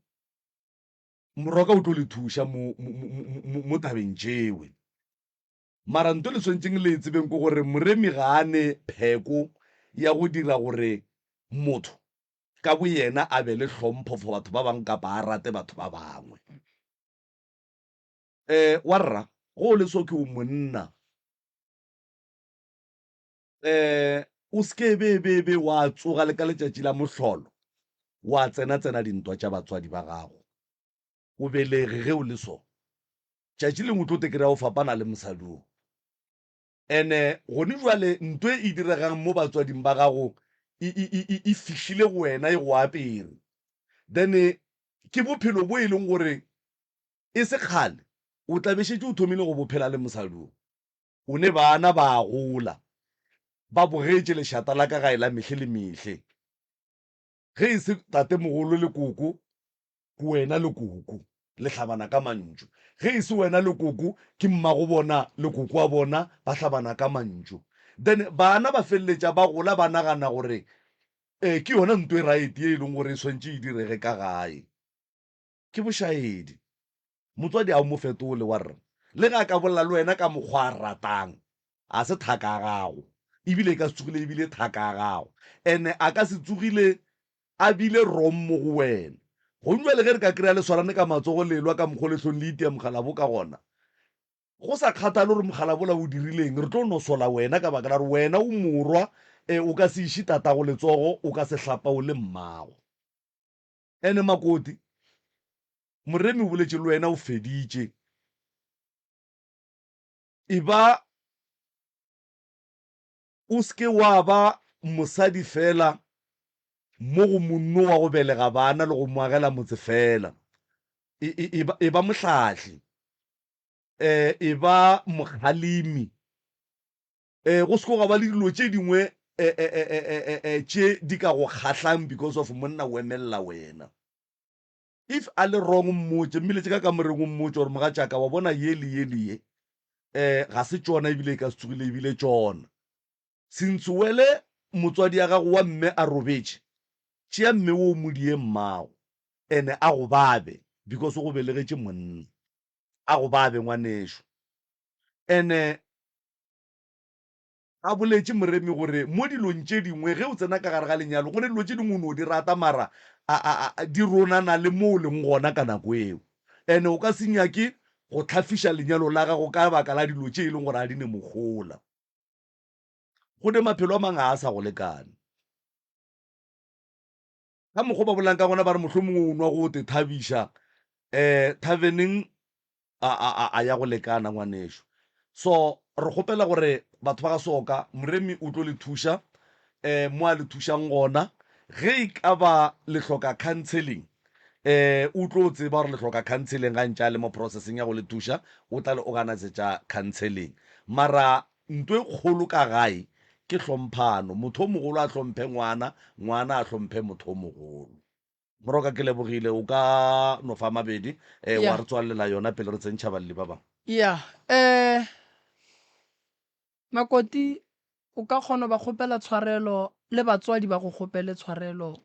Speaker 1: Moroka o tlo le thuša mo, mo, mo, mo tabeng tšewe. Mara nto le swanetšeng le e tsebeng ke gore Moremi ga a ne pheko ya go dira gore motho ka boyena a be le hlompho for batho ba bangwe kapa a rate batho ba bangwe. Eh, warra, go o le so ke o monna. Eh, o se ke be be be wa tsoga le ka letšatši la mohlolo wa tsena tsena dintwa tša batswadi ba gago. O belege ge o le so. Tšatši lengwe o tlo te kry-a o fapana le mosadi o. Ene gone jwale nto e diregang mo batswading ba gago e, e, e, e, e fihlile go wena e go apere. Then ke bophelo bo e leng gore E se kgale o tla be šetše o thomile go bo phela le mosadi wo. O ne bana ba a gola, ba bogetše lešata la ka gae la mehle le mehle. Ge e se tatemogolo le koko, ke wena le koko, le hlabana ka mantšu. Ge e se wena le koko, ke mmagobona le koko wa bona, ba hlabana ka mantšu. Then bana ba feleletša ba gola ba nagana gore eh ke yona nto e right ye e leng gore e swantše e direge ka gae. Ke bošaedi. Motswadi a o mo fetole wa rra. Le ge a ka bolela le wena ka mokgwa a ratang, a se thaka ya gago. Ebile e ka se tsogile e bile thaka ya gago. Ene a ka se tsogile a bile wrong mo go wena. Gong bjale ge re ka kry-a le swarane ka matsogo le elwa ka mokgwa o le hlong le itia mogalabo ka gona, go sa kgathale gore mogalabola o dirileng, re tlo no sola wena ka baka la gore wena o morwa, e, o ka se iše tatago letsogo, o ka se hlapaole mmago. Ene Makoti, Moremi o boletše le wena o feditše. E ba o se ke wa ba mosadi fela. mo go monno wa go belega bana le go mo agela motse fela. E, e, e, ba, e ba mohlahli, e, e ba mokgalemi, e, go se ko ga ba le dilo tše dingwe e, e, e, e, e, e, e, tše di ka go kgahlang because of monna o emelela wena. If a le wrong mmotše, mmiletše ka kamoreng o mmotše gore mogatšaka wa bona ye le ye le ye um ga se tšona ebile e ka se tsogile ebile tšona. Since wele motswadi ya gago wa mme a robetše, tšea mme wo o mo die mmago ene a go babe because o go belegetše monna. A go babe ngwanešo. Ene a boletše Moremi gore mo dilong tše dingwe ge o tsena ka gare ga lenyalo go ne dilo tše dingwe o no di rata mara a, a, a, di ronana le mo o leng gona ka nako eo. Ene o ka se nyake go hlafiša lenyalo la gago ka baka la dilo tše e leng gore ga di ne mohola. Go ne maphelo a mang ga a sa go lekane. Ka mokgwa ba bolelang ka gona ba re mohlomongwe o nwa go te thabiša um thaveneng a, a, a, a ya go lekana ngwanešo. So re kgopela gore batho ba ga Seoka, Moremi o tlo le thuša um mo a le thušang gona. Ge e ka ba le hloka counseling um o tlo tseba gore le hloka counseling ga ntše a le mo processing ya go le thuša, o tla le organisetša counseling. Mara nto e kgolo ka gae ke hlomphano, motho o mogolo a hlomphe ngwana, ngwana a hlomphe motho o mogolo. Moroka ke lebogile, o ka no fa mabedi eh, wa
Speaker 6: Yeah.
Speaker 1: re tswalela yona pele re tsentšha balli ba bangwe.
Speaker 6: Ya, eh Makoti o ka kgona ba kgopela tshwarelo le batswadi ba go kgopele tshwarelo.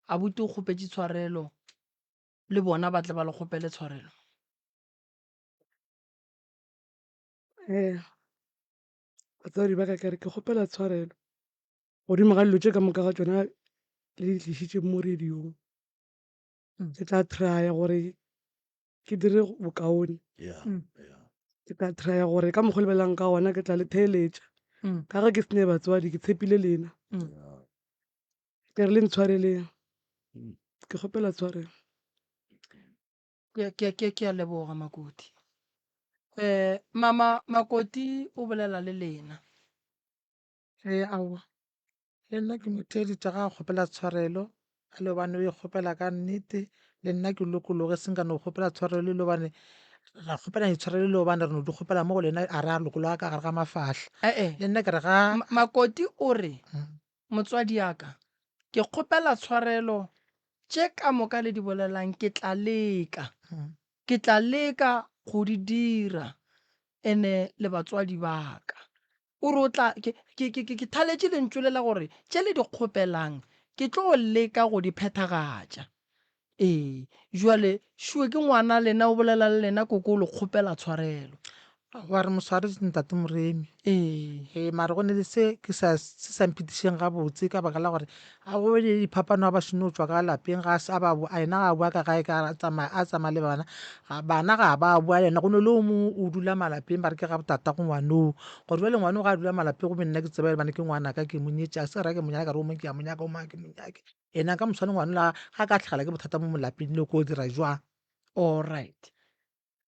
Speaker 6: Abuti o kgopetše tshwarelo le bona ba tle ba le kgopele tshwarelo.
Speaker 5: Ee, batswadi ba ka ke re ke kgopela tshwarelo godimo ga dilo tše ka moka ga tšona le di tlišitše mo radio-ng. Ke tla try-a gore ke dire bokaone.
Speaker 1: Yeah, yeah.
Speaker 5: Ke tla try-a gore ka mokgwa o lebelang ka gona ke tla le theeletša. Ka ge ke se ne batswadi ke tshepile lena. Ke re le ntshwareleng. Ke kgopela tshwarelo.
Speaker 6: Ke, ke, ke, ke a leboga Makoti. Eh, mama Makoti o bolela le lena.
Speaker 2: Ee, aowa. Le nna ke mo theeditše ga a kgopela tshwarelo, a le gobane o e kgopela ka nnete, le nna ke lokologe seng ka no kgopela tshwarelo le gobane ra kgopela ditshwarelo le gobane re no di kgopela mo go lena a re a lokologa ka gare ga mafahla.
Speaker 6: Eh-eh.
Speaker 2: Le nna ke re ga
Speaker 6: Makoti o re, Motswadi ya ka, ke kgopela tshwarelo, tše ka moka le di bolelang ke tla leka, ke tla leka go di dira ene le batswadi ba ka. O re o tla, ke, ke, ke, ke thaletše lentšu le la gore tše le di kgopelang ke tlo leka go di phethagatša. Ee, jwale šue ke ngwana lena o bolela le lena koko o le kgopela tshwarelo.
Speaker 2: Wa re moswaretše ntate Moremi.
Speaker 6: Ee.
Speaker 2: Ee, mara go ne le se ke sa se sa mphetišeng gabotse ka baka la gore a go be le diphapano a ba šeno tšwa ka lapeng ga a ba a yena ga a boa ka gae ka a tsamaya a tsamaya le bana ga bana ga ba boa le yena go ne le o mongwe o dula malapeng ba re ke ga botata go ngwanoo gore jwale ngwanoo ga a dula malapeng gomme nna ke tseba gobane ke ngwanaka ke mo nyetše a se ra ke mo nyala ka re o mongwe ke a mo nyaka o mongwe ga ke mo nyake yena ka moswane ngwanola ga a ka tlhagela ke bothata mo molapeng le ko dira jwang.
Speaker 6: Alright.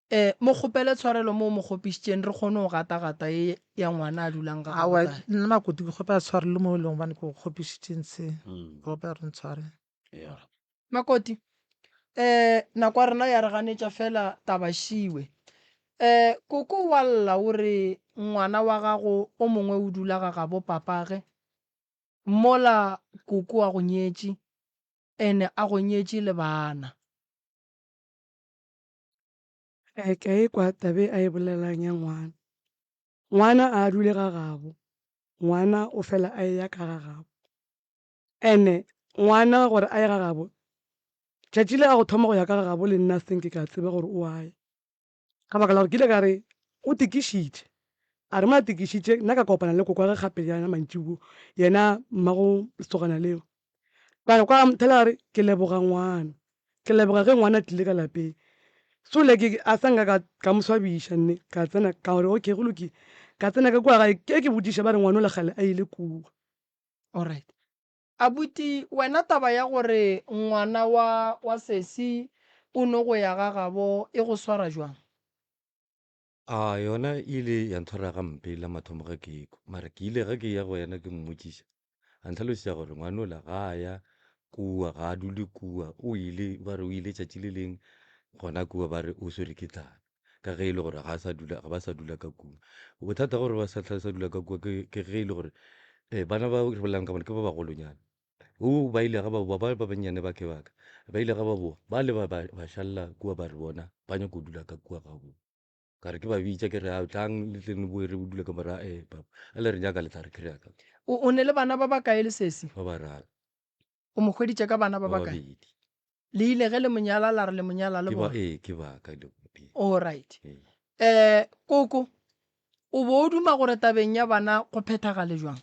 Speaker 6: Eh, mo kgopele tshwarelo mo o mo kgopišitšeng re kgone go gata-gata ye ya ngwana a dulang ga
Speaker 2: Aowa,
Speaker 6: gago.
Speaker 2: nna Makoti ke kgopela tshwarelo mo e leng gobane ke go kgopišitše ntshe. Ke kgopela gore o ntshware.
Speaker 1: Yeah.
Speaker 6: Makoti, eh, nako ya rena ya re ganetša fela taba šiwe. Eh, koko wa lla o re ngwana wa gago o mongwe o dula ga gabo papage mola koko a go nyetše ene a go nyetše le bana.
Speaker 5: Ee, ke a ekwa taba e a e bolelang ya ngwana. Ngwana a a dule ga gabo, ngwana o fela a eya ka ga gabo. And-e ngwana gore a ye ga gabo, tšatši le a go thoma go ya ka ga gabo le nna senke ka tseba gore o a ya. Ka baka la gore ke ile ka re o tekišitše, a re mo a tekišitše nna ka kopana le kokoage kgapejana mantšiboa, yena mmago lesogana leo. Ka kwa a nthela a re ke leboga ngwana, ke leboga ge ngwana a tlile ka lapeng. So like a sa nka ka ka mo swabiša nne, ka tsena ka re okay go lokile. Ka tsena ka kua gae ke ke botšiša ba re ngwana ola kgale a ile kua.
Speaker 6: Alright. Abuti wena taba ya gore ngwana wa wa sesi o no go ya ga gabo e go swara jwang?
Speaker 4: A yona e ile ya ntshwara gampe la mathomo ge ke ekwa, mara ke ile ge ke ya go yena ke mmotšiša. A ntlhalosetša gore ngwanola ga a ya kua, ga a dule kua, o ile, ba re o ile tšatši le leng gona kua ba re o swere ke tlala ka ge e le gore ga a sa dula, ga ba sa dula ka kua. Bothata gore ba sa sa dula ka kua ke ke ge e le gore eh, bana ba re bolelang ka bona ke ba bagolonyana. O ba ile ga ba boa ba ba bannyane ba ke ba ka, ba ile ga ba boa ba le ba ba ba šalela kua ba re bona ba nyako dula ka kua ga bona. Ka re ke ba bitša ke re a tlang le tle le boe re dule ka mora eh papa a le re nyaka le tla re kry-a ka.
Speaker 6: O, o ne le bana ba bakae le sesi?
Speaker 4: Ba bararo.
Speaker 6: O mo hweditše ka bana ba
Speaker 4: Ba
Speaker 6: bakae?
Speaker 4: babedi.
Speaker 6: Le ile ge le mo nyala la re le mo nyala le
Speaker 4: Ke ba
Speaker 6: bona?
Speaker 4: ee ke ba ka le ee.
Speaker 6: All right.
Speaker 4: Ee.
Speaker 6: Eh, koko, o bo o duma gore tabeng ya bana go phethagale jwang?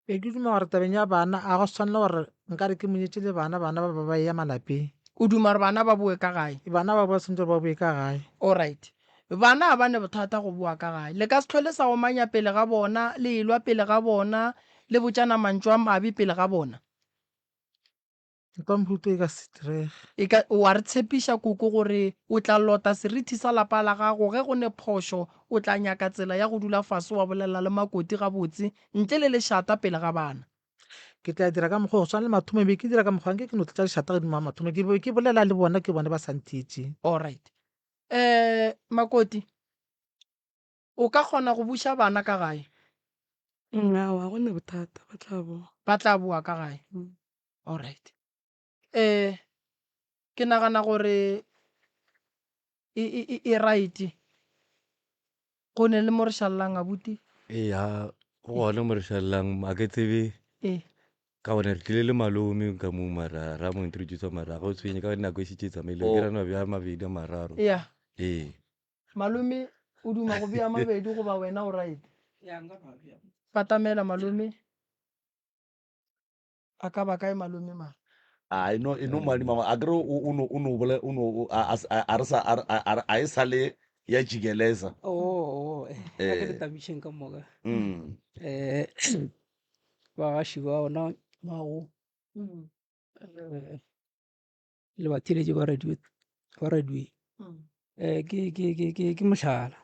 Speaker 2: Be ke duma gore tabeng ya bana a go swanela gore nkare ke monyetše le bana, bana ba ba ba eya malapeng.
Speaker 6: O duma gore bana ba boe ka gae?
Speaker 2: Bana ba ba swanetše gore ba boe ka gae.
Speaker 6: All right. Bana ga ba ne bothata go boa ka gae. Le ka se hlwe le sa omanya pele ga bona, le elwa pele ga bona, le botšana mantšu a mabe pele ga bona.
Speaker 2: Ntwa mohuta e ka se direge.
Speaker 6: E ka, o a re tshepiša, Koko, gore o tla lota serithi sa lapa la gago. Ge go ne phošo, o tla nyaka tsela ya go dula fase wa bolela le Makoti gabotse, ntle le lešata pele ga bana.
Speaker 2: Ke tla dira ka mokgwa o swana le mathomo, be ke dira ka mokgwa nke ke no tletša lešata godimo ga mathomo, ke be ke bolela le bona, ke bone ba sa ntheetšeng.
Speaker 6: All right. Eh, Makoti, o ka kgona go buša bana ka gae?
Speaker 5: Aowa, ga go na bothata, ba tla boa.
Speaker 6: Ba tla boa ka gae?
Speaker 5: Mm.
Speaker 6: All right. Eh, ke nagana gore e, e, e, e right. Go ne le mo re šalelang abuti?
Speaker 4: Eya, go gona mo re šalelang, a ke tsebe
Speaker 6: Ee.
Speaker 4: ka gone re tlile le malome ka mo mara ra mo introduce mara ga o tshwenye ka nako e šetše e tsamaile ke
Speaker 1: Oh.
Speaker 4: ra no bja mabedi a mararo.
Speaker 6: Yeah.
Speaker 4: Ee.
Speaker 6: Malome o duma go bea mabedi goba wena o right?
Speaker 7: Ya nka no bea.
Speaker 6: Batamela malome. A ka ba kae malome mara?
Speaker 1: A e no e no madi mama a kere o o no o no bole o no a a a re sa a a a e sale ya jikeleza.
Speaker 7: Oh, oh, eh, a ke le
Speaker 1: Eh.
Speaker 7: tabišeng ka moka.
Speaker 1: Mm.
Speaker 7: Eh, bagaši ba ona mago eh, le batheeletši ba radio ba radio eh, ke ke ke ke ke mohlala.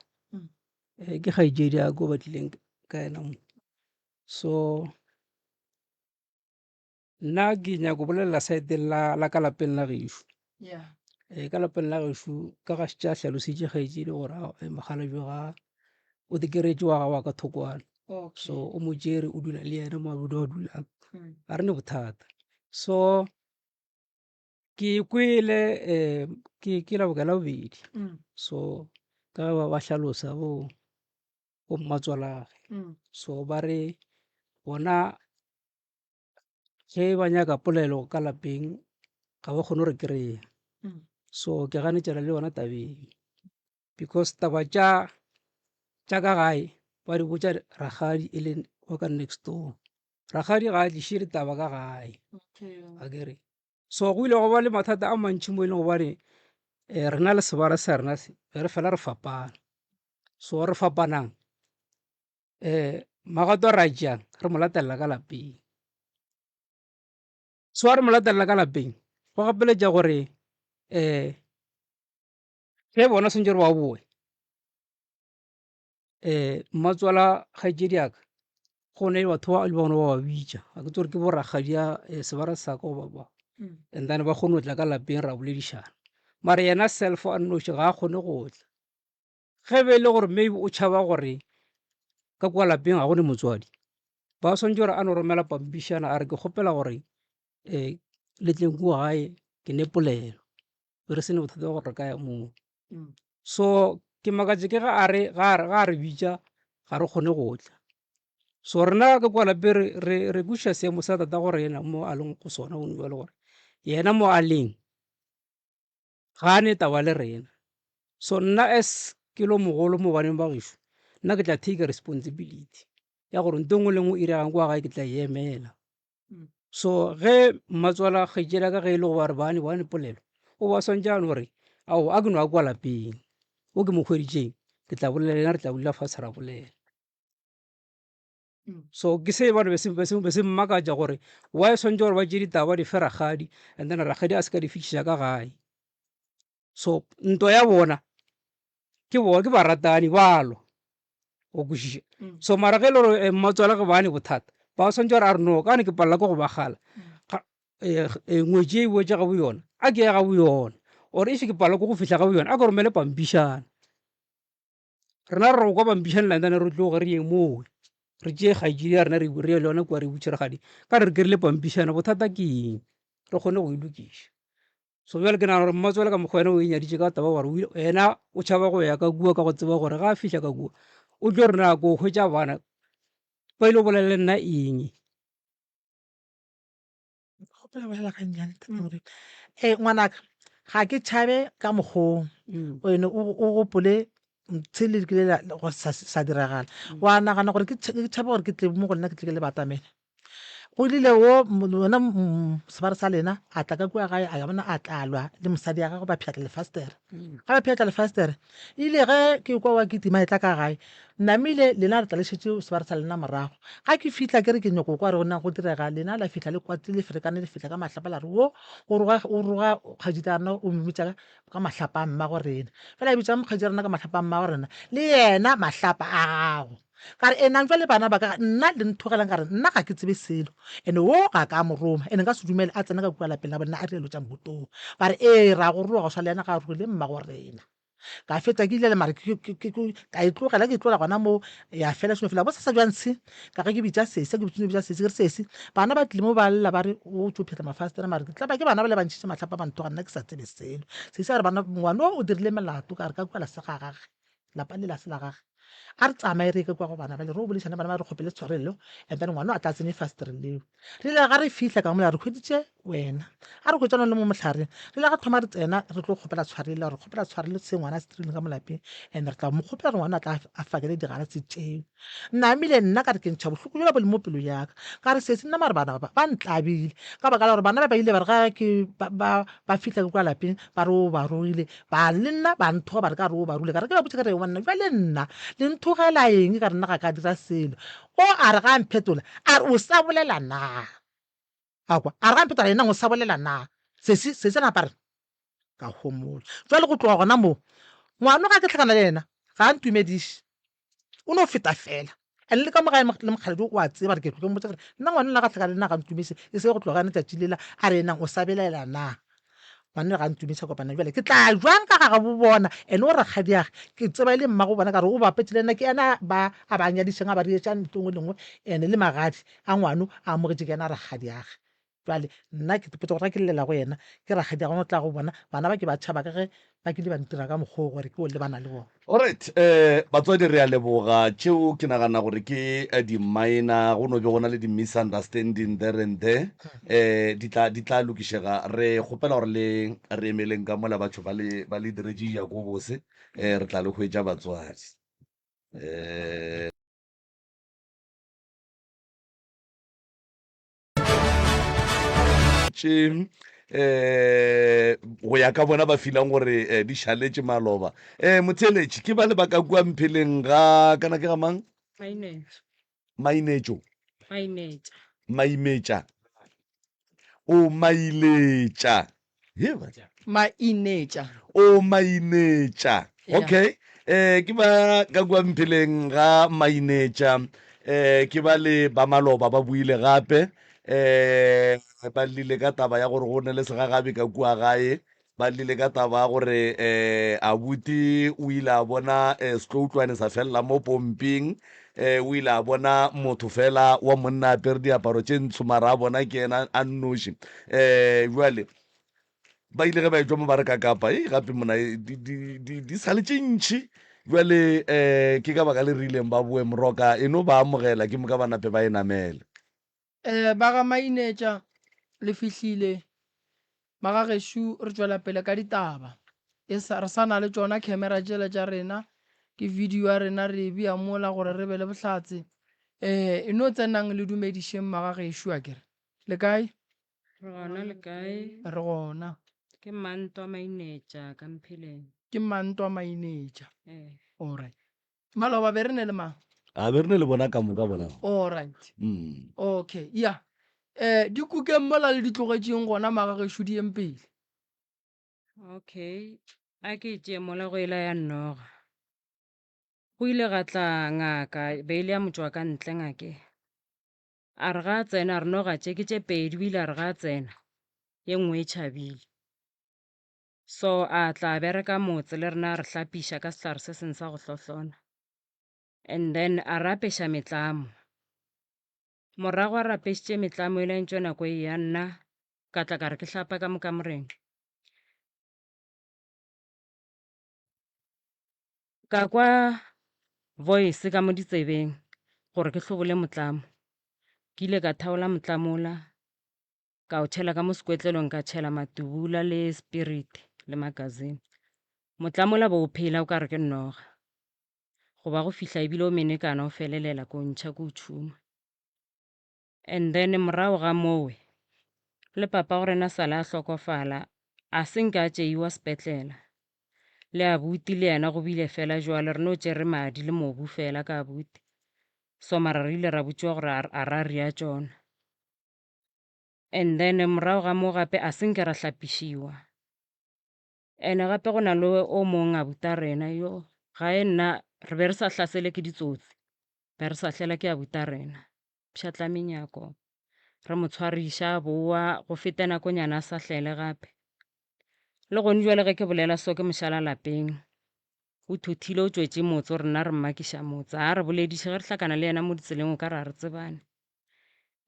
Speaker 7: Eh, ke kgaetšedi ya ko ba tlileng ka yena mo. So Nna ke nyaka go bolelela side la la ka lapeng la gešo.
Speaker 6: Yeah.
Speaker 7: Eh, ka lapeng la gešo ka ga šetše a hlalositše kgaetšedi gore a eh, mokgalabje ga o te keretše wa gago wa ka thokwana.
Speaker 6: Okay.
Speaker 7: So o mo tšere o dula le yena mo a dula dulang.
Speaker 6: Mm.
Speaker 7: Ga re ne bothata. So ke kwele eh ke ke la boka la bobedi.
Speaker 6: Mm.
Speaker 7: So ka ge ba ba hlalosa bo bo mmatswalage.
Speaker 6: Mm.
Speaker 7: So ba re bona Ge ba nyaka polelo ka lapeng ga ba kgone go re kry-a. So ke ganetšana le yona tabeng because taba tša tša ka gae ba di botša rakgadi e leng wa ka next door. Rakgadi ga a tliše ditaba ka gae akere. So go ile gwa ba le mathata a mantši mo e leng gobane rena le sebara sa rena se be re fela re fapana. So re fapanang Magato a re a tšeang re mo latelela ka lapeng. So ga re mo latelela ka lapeng go gapeletša gore ge bona swantše re ba boe mmatswala kgaetšedi ya ka go ne batho ba le bangwe ba ba bitša ga ke tsebe gore ke bo rakgadi sebara sa ka goba bang and then ba kgone go tla ka lapeng ra boledišana mara yena self a nnoši ga a kgone go tla. Ge be e le gore maybe o tšhaba gore ka kua lapeng ga go ne motswadi, ba swanetše gore a no romela pampišana a re ke kgopela gore um le tleng kua gae ke ne polelo, be re se ne bothata bja gore re ka ya moo. So ke makatše ke ge a re ga a re bitša ga re kgone go tla. So rena ka kua lapeng re kwešiša seemo sa tata go rena mo a leng go sona gone bjale gore yena mo a leng ga a ne taba le rena. So nna as ke lo mogolo mo baneng ba gešo, nna ke tla take responsibility ya gore nto nngwe le nngwe e diregang kwa gae ke tla e emela. So ge mmatswala kgaetšedi ya ka ge e le go ba re bane bane polelo, o ba swantše a no re ao a ke no ya kwa lapeng, o ke mo hweditšeng ke tla bolela le yena re tla dula fatshe ra bolela. So ke se ba be se be se be se mmakatša gore why swantše gore ba tšee ditaba ba di fe rakgadi and then rakgadi a se ka di fihliša ka gae. So ntwa ya bona ke bona ke baratani ba lwa o kwešiša. So mara ge e le gore mmatswala ge ba ne bothata Ba swantše gore a re no, ka gane ke palela ke go ba gala. Eh, eh, ngwetši e boetše ga boyona, a ke ye ga boyona. Or if ke palela ke go fihla ga boyona, a ke romele pampišana. Rena re go kwa pampišana and then re tloge re ye moo. Re tšee kgaetšedi ya rena re ye le yona kua re botše re gadi ka re re kry-ile pampišana bothata ke eng re kgone go e lokiša. So bjale ke nagana gore mmatswale ka mokgwa yena o e nyaditše ka taba gore yena o tšhaba go ya ka kua ka go tseba gore ga a fihla ka kua o tlo re na ko hwetša bana ba ile go bolela le nna eng.
Speaker 2: Kgopela bolela gannyane gore ee ngwanaka ga ke tšhabe ka mokgong mm. ene o gopole se le kile sa diragala mm. wa nagana gore ke tšhabe gore ke tle mo go lena ke tle ke le batamele Go rile wo yona sebare sa lena a tla ka kua gae a ya bona a tlalwa le mosadi ya gagwe ba pšhatla lefastere. Ga ba pšhatla lefastere ile ge ke kwa wa kitima e tla ka gae namile lena re tla le šetše sebare sa lena morago. Ga ke fihla ke re ke nyoko kwa re na go direga lena la fihla le kwatile le ferekane le fihla ka mahlapa la re wo o roga o roga kgaetšedi ya rena o mmitša ka mahlapa a mmago rena. Fela a bitša kgaetšedi ya rena ka mahlapa a mmago rena le yena mahlapa a gago. Ka re, Enang jwale bana ba ka, nna le nthogelang? Ka re, Nna ga ke tsebe selo, ene wo ga ka mo roma, ene nka se dumele a tsena ka kua lapeng la bonna a rialo tša mbotong. Ba re, Ee, ra go roga go swana le yena ga a rogile mmago rena. Ka fetša ke ile mare ke, ke, ke, ka e tlogela, ke e tlogela gona moo, ya fela šeno fela. Bosasa bja ntshe, ka ge ke bitša sesi, ke bitša bitša sesi, ke re, Sesi, bana ba tlile mo ba lla ba re o tšo phetla mafastere, mare ke tlaba ke bana ba le ba ntšhitše mahlapa ba nthoga nna ke sa tsebe selo. Sesi a re, Bana, ngwana o o dirile melato, ka re ka kua la se ga gage. Lapa le la se la gage. A re tsamaye re ye ka kua go bana bale re o boledišane le bana ba re kgopele tshwarelo and then ngwana o a tla tsene fastereng leo. Re ile ga re fihla ka mola re hweditše wena. A re hwetša le mo mohlareng. Re ile ga thoma re tsena re tlo kgopela tshwarelo re kgopela tshwarelo se ngwana a se dirileng ka mo lapeng and re tla mo kgopela gore ngwana a tla a fakele digalase tšeo. Namile nna ka re ke ntšha bohloko bjola bo le mo pelo ya ka. Ka re sesi nna mare bana ba ba ntlabile ka baka la gore bana ba ba ile ba re ga ke ba ba ba fihla ke kwa lapeng ba re o ba rogile Ba le nna ba nthoga ba re ka re o ba rule. Ka re ke ba botša ka re banna bjale nna le nthogela eng ka re nna ga ka dira selo. O a re ga a mphetola a re o sa bolela na? A kwa a re ga a mphetola yena o sa bolela na? Sesi sesi a napa a re ka homola. Jwale go tloga gona moo ngwano ga ke hlakana le yena ga a ntumediše. O no feta fela. And le ka mo gae le mokgaladi o a tseba gore ke tlo mmotša gore nna ngwana la ga hlaka le nna ga ntumise e se go tloga yona tšatši lela a re enang o sa belaela na ngwana ga ntumise kopana bjale ke tla jwang ka ga ga bo bona ene o rakgadiage ke tseba e le mmago bona ka gore o bapetše le nna ke ena ba a ba nyadišeng a ba reetša ntho engwe le nngwe ene le magadi a ngwano a amogetše ke ena rakgadiage Bjale nna ke ipotša gore ga ke llela go yena, ke rakgadi ya gona o tla go bona bana ba ke ba tšhaba ka ge ba kile ba ntira ka mokgwa wo gore ke o lebana le bona.
Speaker 1: Alright, eh, batswadi re a leboga. Tšeo ke nagana gore ke eh, di-minor, go no be go na le di-misunderstanding there and there. Eh, di tla, di tla lokišega. Re kgopela gore le re emeleng ka mola batho ba le, ba le diretše Jakobose. Eh, re tla le hwetša batswadi. Eh. Tše um go ya ka bona ba filang gore eh, di šaletše maloba. Um motheeletši ke ba le ba ka kua mpheleng ga kana ke ga mang?
Speaker 8: Mainetšo.
Speaker 1: Mainetšo.
Speaker 8: Mainetša.
Speaker 1: Maimetša. O mailetša. He ba.
Speaker 6: Mainetša.
Speaker 1: O mainetša.
Speaker 6: Yeah.
Speaker 1: Okay. Eh ke ba ka kua mpheleng ga mainetša. Eh ke ba le ba maloba ba buile gape. Eh ba llile ka taba ya gore go ne le segagabi ka kua gae. Ba llile ka taba ya gore eh abuti o ile a bona eh setloutlwane sa felela mo pomping. Eh o ile a bona motho fela wa monna a apere diaparo tše ntsho mara a bona ke yena a nnoši. Eh bjale ba ile ge ba etšwa mo ba re ka kapa ei gape mona e, di, di, di, di sale tše ntšhi bjale um ke ka baka le rileng ba boe moroka e no ba amogela ke moka ba nape ba e namele
Speaker 6: Um ba ga Mainetša le fihlile ba ga gešo re tšwela pele ka ditaba e sa re sa na le tšona camera tšela tša rena ke video ya rena re e bea mola gore re be le bohlatse um e no tsenang le dumedišeng ba ga gešo akere le kae
Speaker 8: Re gona le kae?
Speaker 6: Re gona.
Speaker 8: Ke Mantwa Mainetša ka Mpheleng.
Speaker 6: Ke Mantwa Mainetša.
Speaker 8: Ee.
Speaker 6: Alright. Maloba be re ne le mang?
Speaker 1: A be re ne le bona ka moka bona.
Speaker 6: Alright.
Speaker 1: Mm.
Speaker 6: Okay, ya. Eh, di kukeng mola le di tlogetšeng gona magagešo di yeng pele.
Speaker 8: Okay. A ke e tšee mola go ela ya noga. Go ile ga tla ngaka, be e le ya motšwa ka ntle ngake. A re ga a tsena, a re noga tše ke tše pedi, o ile a re ga a tsena, ye nngwe e tšhabile. So a tla a bereka motse le rena a re hlapiša ka sehlare se seng sa go hlohlona. And then a re apeša metlamo. Morago a re apešitše metlamo e la ntšwe nako e ya nna ka tla ka re ke hlapa ka mo kamoreng. Ka kwa voice ka mo ditsebeng gore ke hlobole motlamo. Ke ile ka thaola motlamo ola ka o tšhela ka mo sekwetlelong ka tšhela matubula le spirit le magazine. Motlamo ola bo o phela o ka re ke noga. Go ba go fihla ebile o menekana o felelela ko ntšha ko o tšhuma. And then morago ga mowe le papa go rena sale a hlokofala a se nke a tšeiwa sepetlela le abuti le yena go bile fela jwale re no tšere madi le mobu fela ka abuti so mara re ile ra botšiwa gore a ra ria tšona and then morago ga mo gape a se nke ra hlapišiwa ene gape go na le o mong abuta rena yo ga e nna re be re sa hlasele ke ditsotsi be re sa hlela ke abuta rena pšhatla menyako re mo tshwariša a boa go fete nakonyana a sa hlele gape le gone jwale ge ke bolela so ke mošala lapeng o thothile o tšwetše motse o rena re mmakiša motse a re bolediše ge re hlakana le yena mo ditseleng o ka re a re tsebane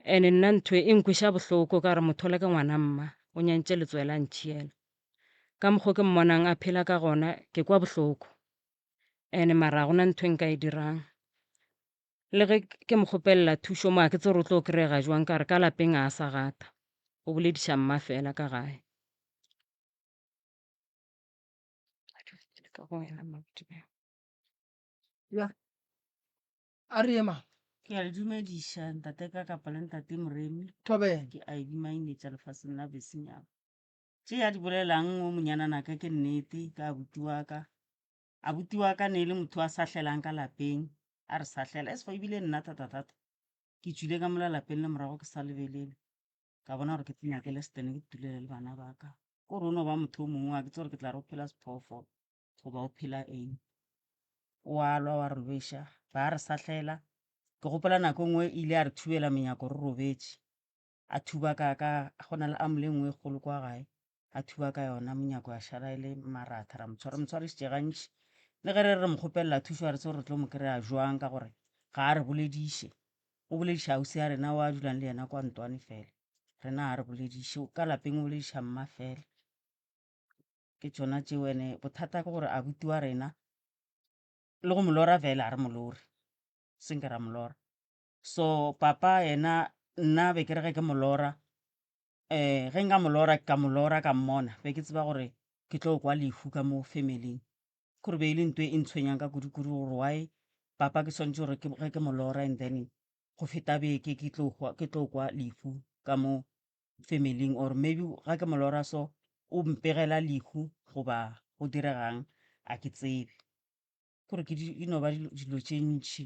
Speaker 8: ene nna ntho e nkweša bohloko ka gore motho ola ke ngwana mma o nyantše letswele a ntšhiela ka mokgo ke mmonang a phela ka gona ke kwa bohloko ene mara ga gona ntho e nka e dirang Le ge ke mo kgopelela thušo mo, a ke tsebe gore o tlo kry-ega jwang ka re ka lapeng a sa gata. O bolediša mma fela ka gae.
Speaker 6: Ya. A re ye ma.
Speaker 9: Ke a le dumediša ntate ka kapa le ntate Moremi.
Speaker 6: Thobela.
Speaker 9: Ke Ivy Mainetša lefaseng la Besinyama. Tše a di bolelang o monyananaka ke nnete ka abuti wa ka. Abuti wa ka ne e le motho a sahlelang ka lapeng, a re sahlela. As for ebile nna thata-thata, ke tšwile ka mola lapeng le morago ke sa lebelele. Ka bona gore ke te nyakele setene ke itulele le bana ba ka. Ke gore o no ba motho o mongwe, a ke tsebe gore ke tla re o phela sephoofolo goba o phela eng. O a lwa wa re lweša, ba re sahlela. Ke gopola nako e nngwe ile a re thubela menyako re robetše. A thuba ka ka go na le amole e nngwe e kgolo kwa gae. A thuba ka yona monyako ya šala e le maratha ra mo tshwara, re mo tshwarišitše gantši. Le ge re re mo kgopelela thušo ga re tsebe gore re tlo mo kry-a jwang ka gore ga a re bolediše. O bolediša ausi ya rena o a dulang le yena kwa Ntwane fela, rena ga a re bolediše. Ka lapeng o bolediša mma fela. Ke tšona tšeo ene bothata ke gore abuti wa rena le go mo lora fela ga re mo lore, se nke ra mo lora. So papa yena nna be ke re ge ke mo lora um ge nka mo lora ka mo lora ka mmona be ke tseba gore ke tlo kwa lehu ka mo familing kore be e le ntho e ntshwenyang ka kudu-kudu gore why papa ke swanetše gore ge ke mo lora and then go feta beke ke tlo kwa ke tlo kwa lehu ka mo familing or maybe ga ke mo lora so o mpegela lehu goba go diregang a ke tsebe. Kore ke e no ba dilo tše ntši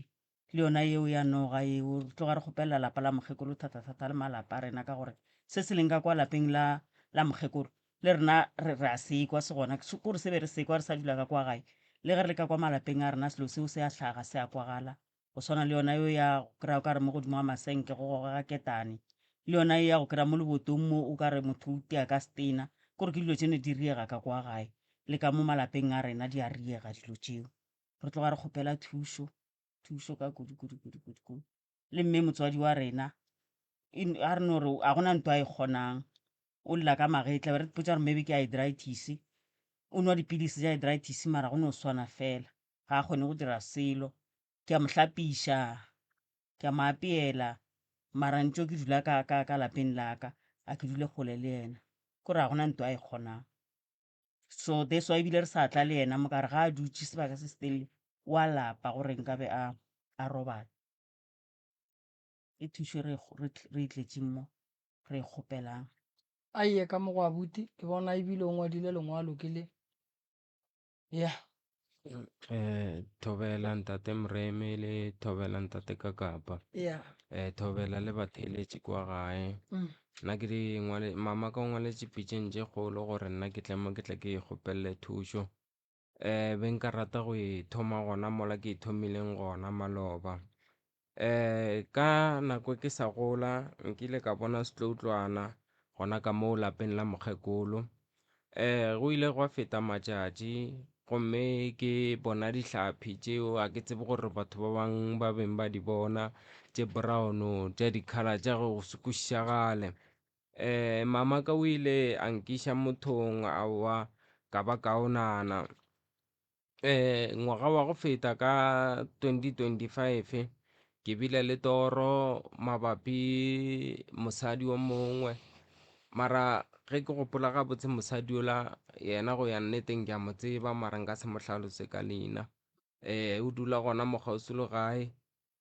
Speaker 9: le yona yeo ya noga yeo re tloga re kgopelela lapa la mokgekolo thata-thata le malapa a rena ka gore se se leng ka kwa lapeng la la mokgekolo le rena re re a se kwa se gona kore se be re se kwa re sa dula ka kwa gae le ge re le ka kwa malapeng a rena selo seo se a hlaga se a kwagala go swana le yona yo ya go kry-a o ka re mo godimo ga masenke go gogega ketane le yona ye ya go kry-a mo lebotong mo o ka re motho o tia ka setena kore ke dilo tše ne di riega ka kwa gae le ka mo malapeng a rena di a riega dilo tšeo re tloga re kgopela thušo thušo ka kudu kudu kudu kudu kudu le mme motswadi wa rena a re no re a gona ntho a e kgonang o lla ka magetla be re ipotša gore maybe ke arthritis o nwa dipilisi tša arthritis mara go no swana fela ga a kgone go dira selo ke a mo hlapiša ke a mo apeela mara ntšo ke dula ka ka ka lapeng la ka a ke dule kgole le yena kore ga gona ntho a e kgonang so that's why ebile re sa tla le yena mo ka re ga a dutše sebaka se se telele o a lapa gore nkabe a a robala ke thušo re re e tletšeng mo re e kgopelang.
Speaker 6: A ye ka mo go abuti, ke bona ebile o ngwadile lengwalo ke le. Ya.
Speaker 10: Eh, thobela ntate Moremi le thobela ntate Kakapa.
Speaker 6: Ya.
Speaker 10: Eh, thobela le batheeletši kwa gae.
Speaker 6: Mm.
Speaker 10: Nna ke di ngwale mama ka o ngwaletše pitšeng tše kgolo gore nna ke tle mo ke tle ke e kgopelele thušo. Eh, be nka rata go e thoma gona mola ke e thomileng gona maloba. Ka nako ke sa gola nkile ka bona setloutlwana gona ka moo lapeng la mokgekolo. Go ile gwa feta matšatši gomme ke bona dihlapi tšeo ga ke tsebe gore batho ba bangwe ba beng ba di bona tše brown tša di-colour tša go se kwešišagale. Mamaka o ile a nkiša mothong aowa ka ba kaonana. Ngwaga wa go feta ka 2025 ke bile le toro mabapi mosadi o mongwe mara ge ke gopola gabotse mosadi yola yena go ya nneteng ke a mo tseba mara nka se mo hlalose ka leina. O dula gona mo kgauswi le gae.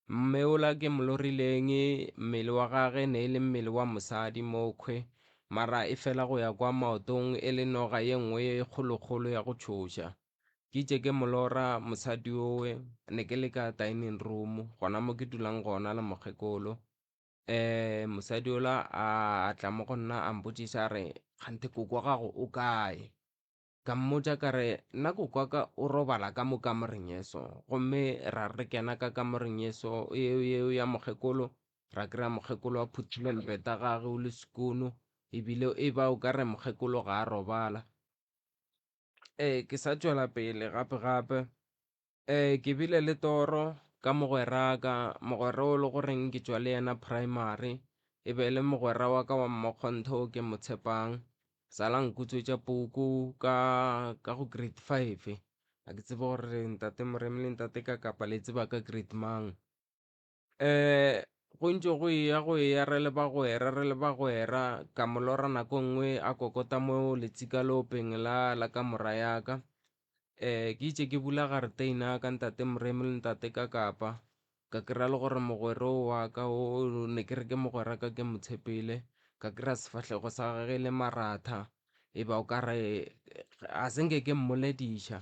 Speaker 10: Mme ola ke mo lorileng, mmele wa gage ne e le mmele wa mosadi mokhwe, mara efela go ya kwa maotong e le noga ye nngwe ye kgolokgolo ya go tšhoša. Ke itše ke mo lora mosadi owe, ne ke le ka dining room, gona mo ke dulang gona le mokgekolo. Mosadi ola a tla mo go nna a mpotšiša a re, Kganthe koko wa gago o kae? Ka mmotša ka re, Nna koko wa ka o robala ka mo kamoreng ye so. Gomme ra re kena ka kamoreng ye so, yeo, yeo ya mokgekolo, ra kry-a mokgekolo a phuthile mpeta gage o le sekono, ebile e ba o ka re mokgekolo ga a robala. Ee, ke sa tšwela pele gape gape. Ke bile le toro ka mogweraka, mogwera o le goreng ke tšwa le yena primary, e be e le mogwera wa ka wa mmakgonthe o ke mo tshepang. Sala nkutswetša puku ka ka go grade five, ga ke tsebe gore ntate Moremi le ntate Kakapa le tseba ka grade mang. Go ntše go eya go eya re le bagwera re le bagwera, ka mo lora nako e nngwe a kokota mo letsikalopeng la la kamora ya ka. Ke itše ke bula gareteine ya ka ntate Moremi le ntate Kakapa, ka kry-a le gore mogwera o wa ka o ne ke re ke mogwera ka ke mo tshepile, ka kry-a sefahlego sa gage e le maratha, e ba o ka re ga se nke ke mmolediša.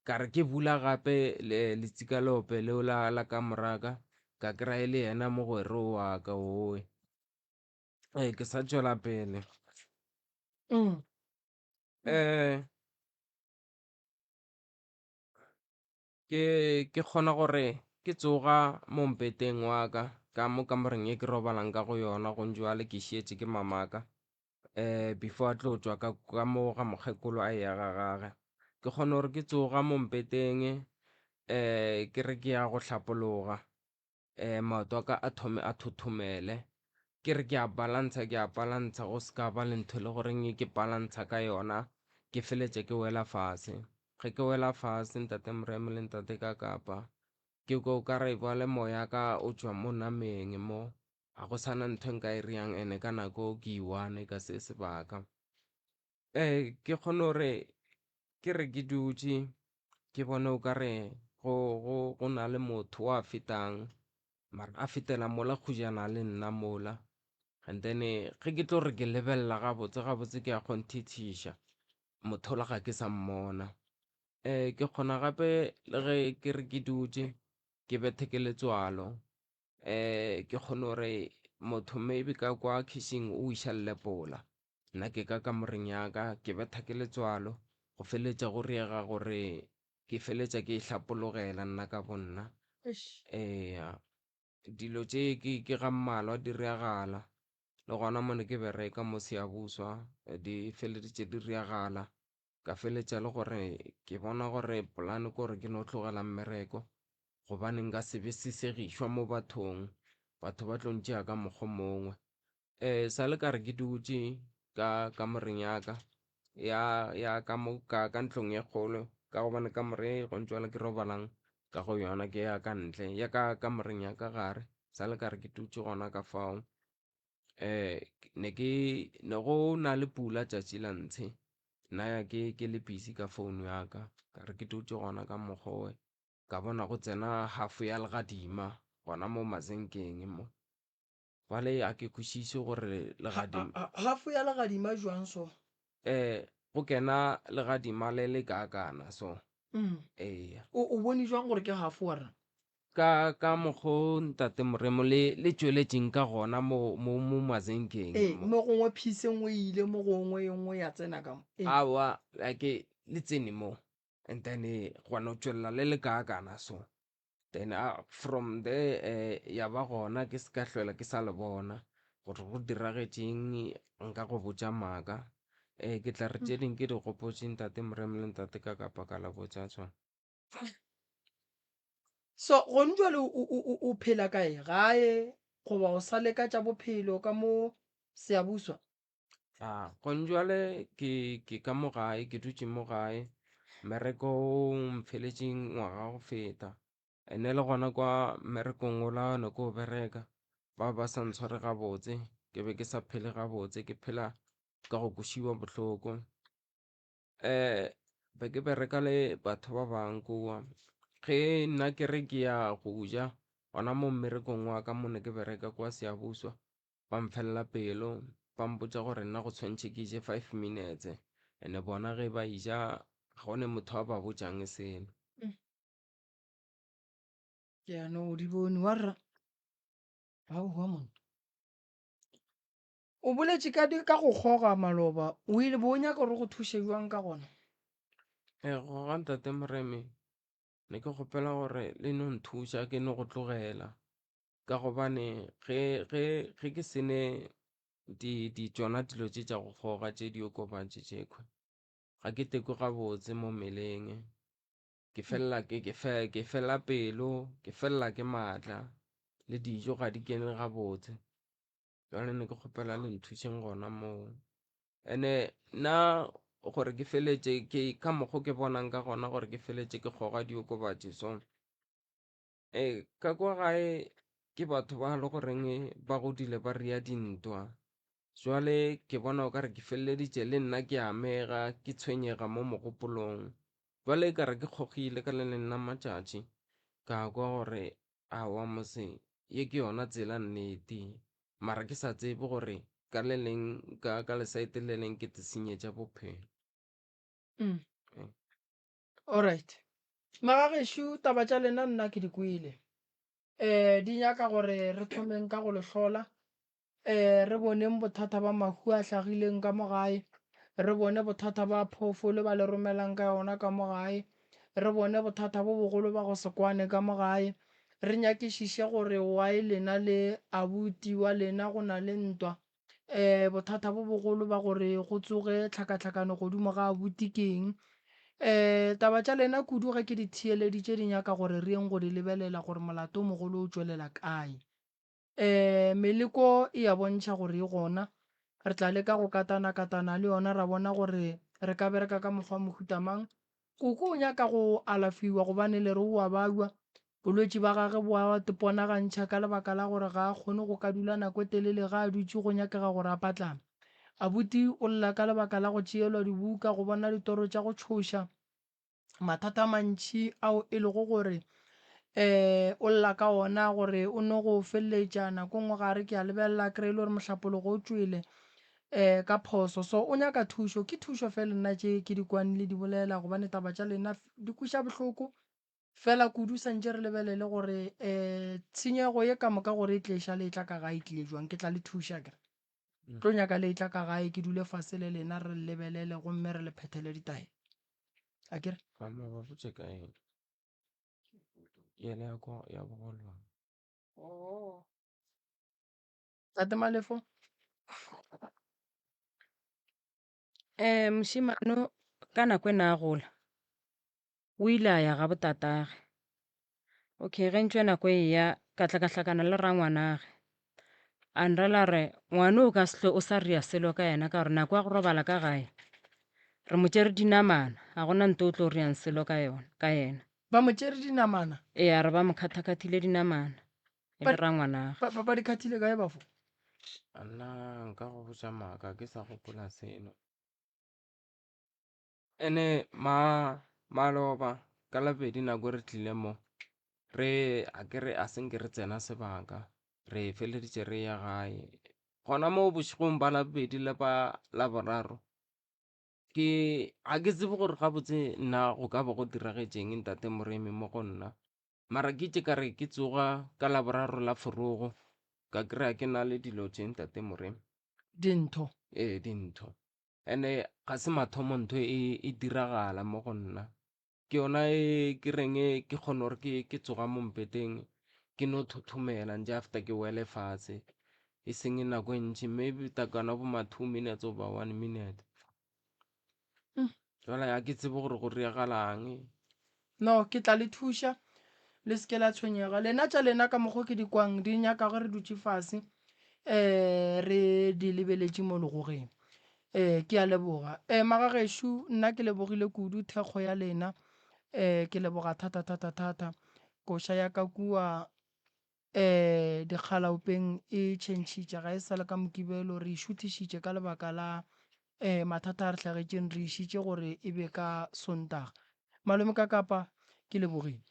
Speaker 10: Ka re ke bula gape letsikalope leo la, la kamora ka, ka kry-a e le yena mogwero wa ka owe. Ee, ke sa tšwela pele.
Speaker 6: Mm.
Speaker 10: Ke, ke kgona gore ke tsoga mo mpeteng wa ka, ka mo kamoreng ye ke robalang ka go yona, gong jwale ke šietše ke mamaka. Before a tlo tšwa ka ka mo ga mokgekolo a eya ga gage. Ke kgona gore ke tsoga mo mpeteng ke re ke ya go hlapologa maoto a ka a thome a thothomele. Ke re ke a balantsha ke a balantsha go se ka ba le ntho e le goreng ke balantsha ka yona, ke feletša ke wela fase. Ge ke wela fase ntate Moremi le ntate Kakapa, ke kwa o ka re bjale moya ka o tšwa mo nameng mo. Ga go sa na ntho e nka e reyang ene ka nako ke i-one ka se sebaka. Ke kgone gore ke re ke dutše ke bone o ka re go, go, go na le motho wa fetang mara a fetela mola kgojana le nna mola. And then ge ke tlo re ke lebelela gabotse gabotse ke a kgonthišiša motho ola ga ke sa mmona. Ke kgona gape le ge ke re ke dutše ke bethe ke letswalo. Ke kgone gore motho maybe ka kwa khitšhing o iša lepola, nna ke ka kamoreng ya ka ke betha ke letswalo go feleletša go riega gore ke feleletša ke hlapologela nna ka bo nna. Eya, dilo tše ke ga mmalwa di riagala le gona mo ne ke bereka mo Siyabuswa di feleleditše di riagala. Ka feletša le gore ke bona gore polane ke gore ke no tlogela mmereko gobane nka se be se segišwa mo bathong, batho ba tlo ntšea ka mokgwa o mongwe. Sa le ka re ke dutše ka kamoreng ya ka ya ya ka mo ka ka ntlong e kgolo ka gobane kamore e gone jwale ke robalang ka go yona ke ya ka ntle ya ka kamoreng ya ka gare sa le ka re ke dutše gona ka fao. Ne ke ne go na le pula tšatši la ntshe nna ya ke ke le busy ka phone ya ka ka re ke dutše gona ka mokgwa owe ka bona go tsena half ya legadima gona mo masenkeng mo bale a ke kwešiše gore legadima
Speaker 6: Half ya legadima jwang so?
Speaker 10: Go kena legadima le le kaakana so. Eya.
Speaker 6: O o bone jwang gore ke half warra?
Speaker 10: Ka ka mokgo Ntate Moremo le le tšweletšeng ka gona mo mo mo mazenkeng
Speaker 6: Ee,
Speaker 10: mo.
Speaker 6: mo gongwe piece e nngwe e ile mo gongwe e nngwe ya tsena ka mo. Ee.
Speaker 10: Aowa like le tsene mo and then gwa no tšwelela le le kaakana so. Then from there ya ba gona ke se ka hlwela ke sa le bona gore go diragetšeng nka go botša maaka. Ke tla re tše ding ke di gopotše ntate Moremi le ntate Kakapa ka la botša tšona.
Speaker 6: So gone jwale o phela kae gae goba o sa leka tša bophelo ka mo Siyabuswa?
Speaker 10: A gone jwale ke ke ka mo gae, ke dutše mo gae. Mmereko o mfeletše ngwaga go feta. Ene le gona kwa mmerekong ola ne ke o bereka, ba ba sa ntshware gabotse. Ke be ke sa phele gabotse, ke phela ka go kwešiwa bohloko. Be ke bereka le batho ba bangwe kua. Ge nna ke re ke ya go ja gona mo mmerekong wa ka mo ne ke bereka kwa Siyabuswa. Ba mfelela pelo, ba mpotša gore nna go tshwanetše ke je five minutes, and-e bona ge ba eja ga go ne motho a ba botšang selo.
Speaker 6: Ke ya no di bone warra. Aowa monna. O boletše ka di ka go kgoga maloba, o ile bo o nyaka gore go thuše bjang ka gona?
Speaker 10: Ee, go goga ntate Moremi, ne ke kgopela gore le no nthuša ke no go tlogela. Ka gobane ge, ge, ge ke se ne di, di tšona dilo tše tša go kgoga tše diokobatši tšekhwe, ga ke tekwe gabotse mo mmeleng. Ke felela ke, ke fe, ke fela pelo, ke felela ke maatla, le dijo ga di kene gabotse. Jwale ne ke kgopela le nthušeng gona moo. Ene nna gore ke feletše ke ka mokgo ke bonang ka gona gore ke feletše ke kgoga diokobatši so. Ee, ka kwa gae ke batho ba le goreng ba godile ba rea dintwa. Jwale ke bona o ka re ke feleleditše le nna ke amega, ke tshwenyega mo mogopolong. Jwale e ka re ke kgogile ka le leng la matšatši, ka kwa gore aowa mose ye ke yona tsela nnete. Mara ke sa tsebe gore ka le leng ka ka lesaete le leng ke te senyetša bophelo.
Speaker 6: Mm. Alright. Magagešo taba tša lena nna ke di kwele. Um di nyaka gore re thomeng ka go le hlola. Um re boneng bothata ba mahu a hlagileng ka mo gae. Re bone bothata ba phoofolo ba le romelang ka yona ka mo gae. Re bone bothata bo bogolo ba go se kwane ka mo gae. Re nyakišiše gore why lena le abuti wa lena go na le ntwa. Um bothata bo bogolo ba gore go tsoge tlhakatlhakano godimo ga abuti ke eng. Um taba tša lena kudu ge ke di theeleditše di nyaka gore re yeng go di lebelela gore molato o mogolo o tšwelela kae. Um meleko e a bontšha gore e gona, re tla leka go katana-katana le yona ra bona gore re ka bereka ka mokgwa wa mohuta mang. Koko o nyaka go alafiwa gobane le re o a babja, bolwetši ba gage bo a ponagantšha ka lebaka la gore ga a kgone go ka dula nako e telele ga a dutše go nyakega gore a patlame. Abuti o lla ka lebaka la go tšeelwa dibuka, go bona ditoro tša go tšhoša, mathata a mantši ao e lego gore um o lla ka ona gore o no go feleletša nako nngwe ga re ke a lebelela kry-e le gore mohlapologo o tšwele um ka phoso. So o nyaka thušo, ke thušo fela nna tše ke di kwane le di bolela gobane taba tša lena di kweša bohloko. Fela kudu santše re lebelele gore um tshenyego ye ka moka gore e tle e šale e tla ka gae e tlile jwang. Ke tla le thuša akere. Tlo nyaka le etla ka gae ke dule fase le lena re lebelele gomme re le phethele ditaelo. Akere?
Speaker 10: Mama ba botše ka eng? Yele ya kwa ya bogolwane.
Speaker 6: Oh. Tate Malefo?
Speaker 8: Um mošemane ka nako e na a gola O ile a ya ga botatagwe. Okay, ge ntšwe nako e eya, ka tla ka hlakana le rangwanagwe. A nrela a re, ngwana o ka se hlwe o sa ria selo ka yena ka gore nako ya go robala ka gae re mo tšere dinamana, ga gona nto o tlo riang selo ka yona, ka yena.
Speaker 6: Ba mo tšere dinamana?
Speaker 8: Ee, a re ba mo khathakhathile dinamana, e le rangwanagwe.
Speaker 6: Ba, ba, ba di khathile kae bafo?
Speaker 10: Nna nka go botša maaka, ke sa gopola selo. Ene ma maloba ka labedi nako re tlile mo re a ke re a se nke re tsena sebaka re feleditše re ya gae gona mo bošegong ba labedi le ba laboraro ke ga ke tsebe gore gabotse nna go ka ba go diragetšeng ntate Moremi mo go nna mara ke itše ka re ke tsoga ka laboraro la forogo ka kry-a ke na le dilo tše ntate Moremi.
Speaker 6: Dintho.
Speaker 10: Ee dintho. Ene ga se mathomo ntho e e diragala mo go nna. Ke yona e ke reng ke kgone gore ke ke tsoga mo mpeteng ke no thothomela ntše after ke wele fatshe e seng nako e ntši maybe takana bo ma 2 minutes goba 1 minute. Jwale ga ke tsebe gore go diragalang.
Speaker 6: No, ke tla le thuša. Le se ke la tshwenyega. Lena tša lena ka mokgo ke di kwang di nyaka ge re dutše fase um re di lebeletše mo legogeng. Um ke a leboga. Um magagešo nna ke lebogile kudu thekgo ya lena. Um ke leboga thata thata thata. Koša ya ka kua um dikgalaopeng e tšhentšhitše ga e sa le ka Mokibelo re e šuthišitše ka lebaka la um mathata a re hlagetšeng re išitše gore e be ka Sontaga. Malome ka Kapa ke lebogile.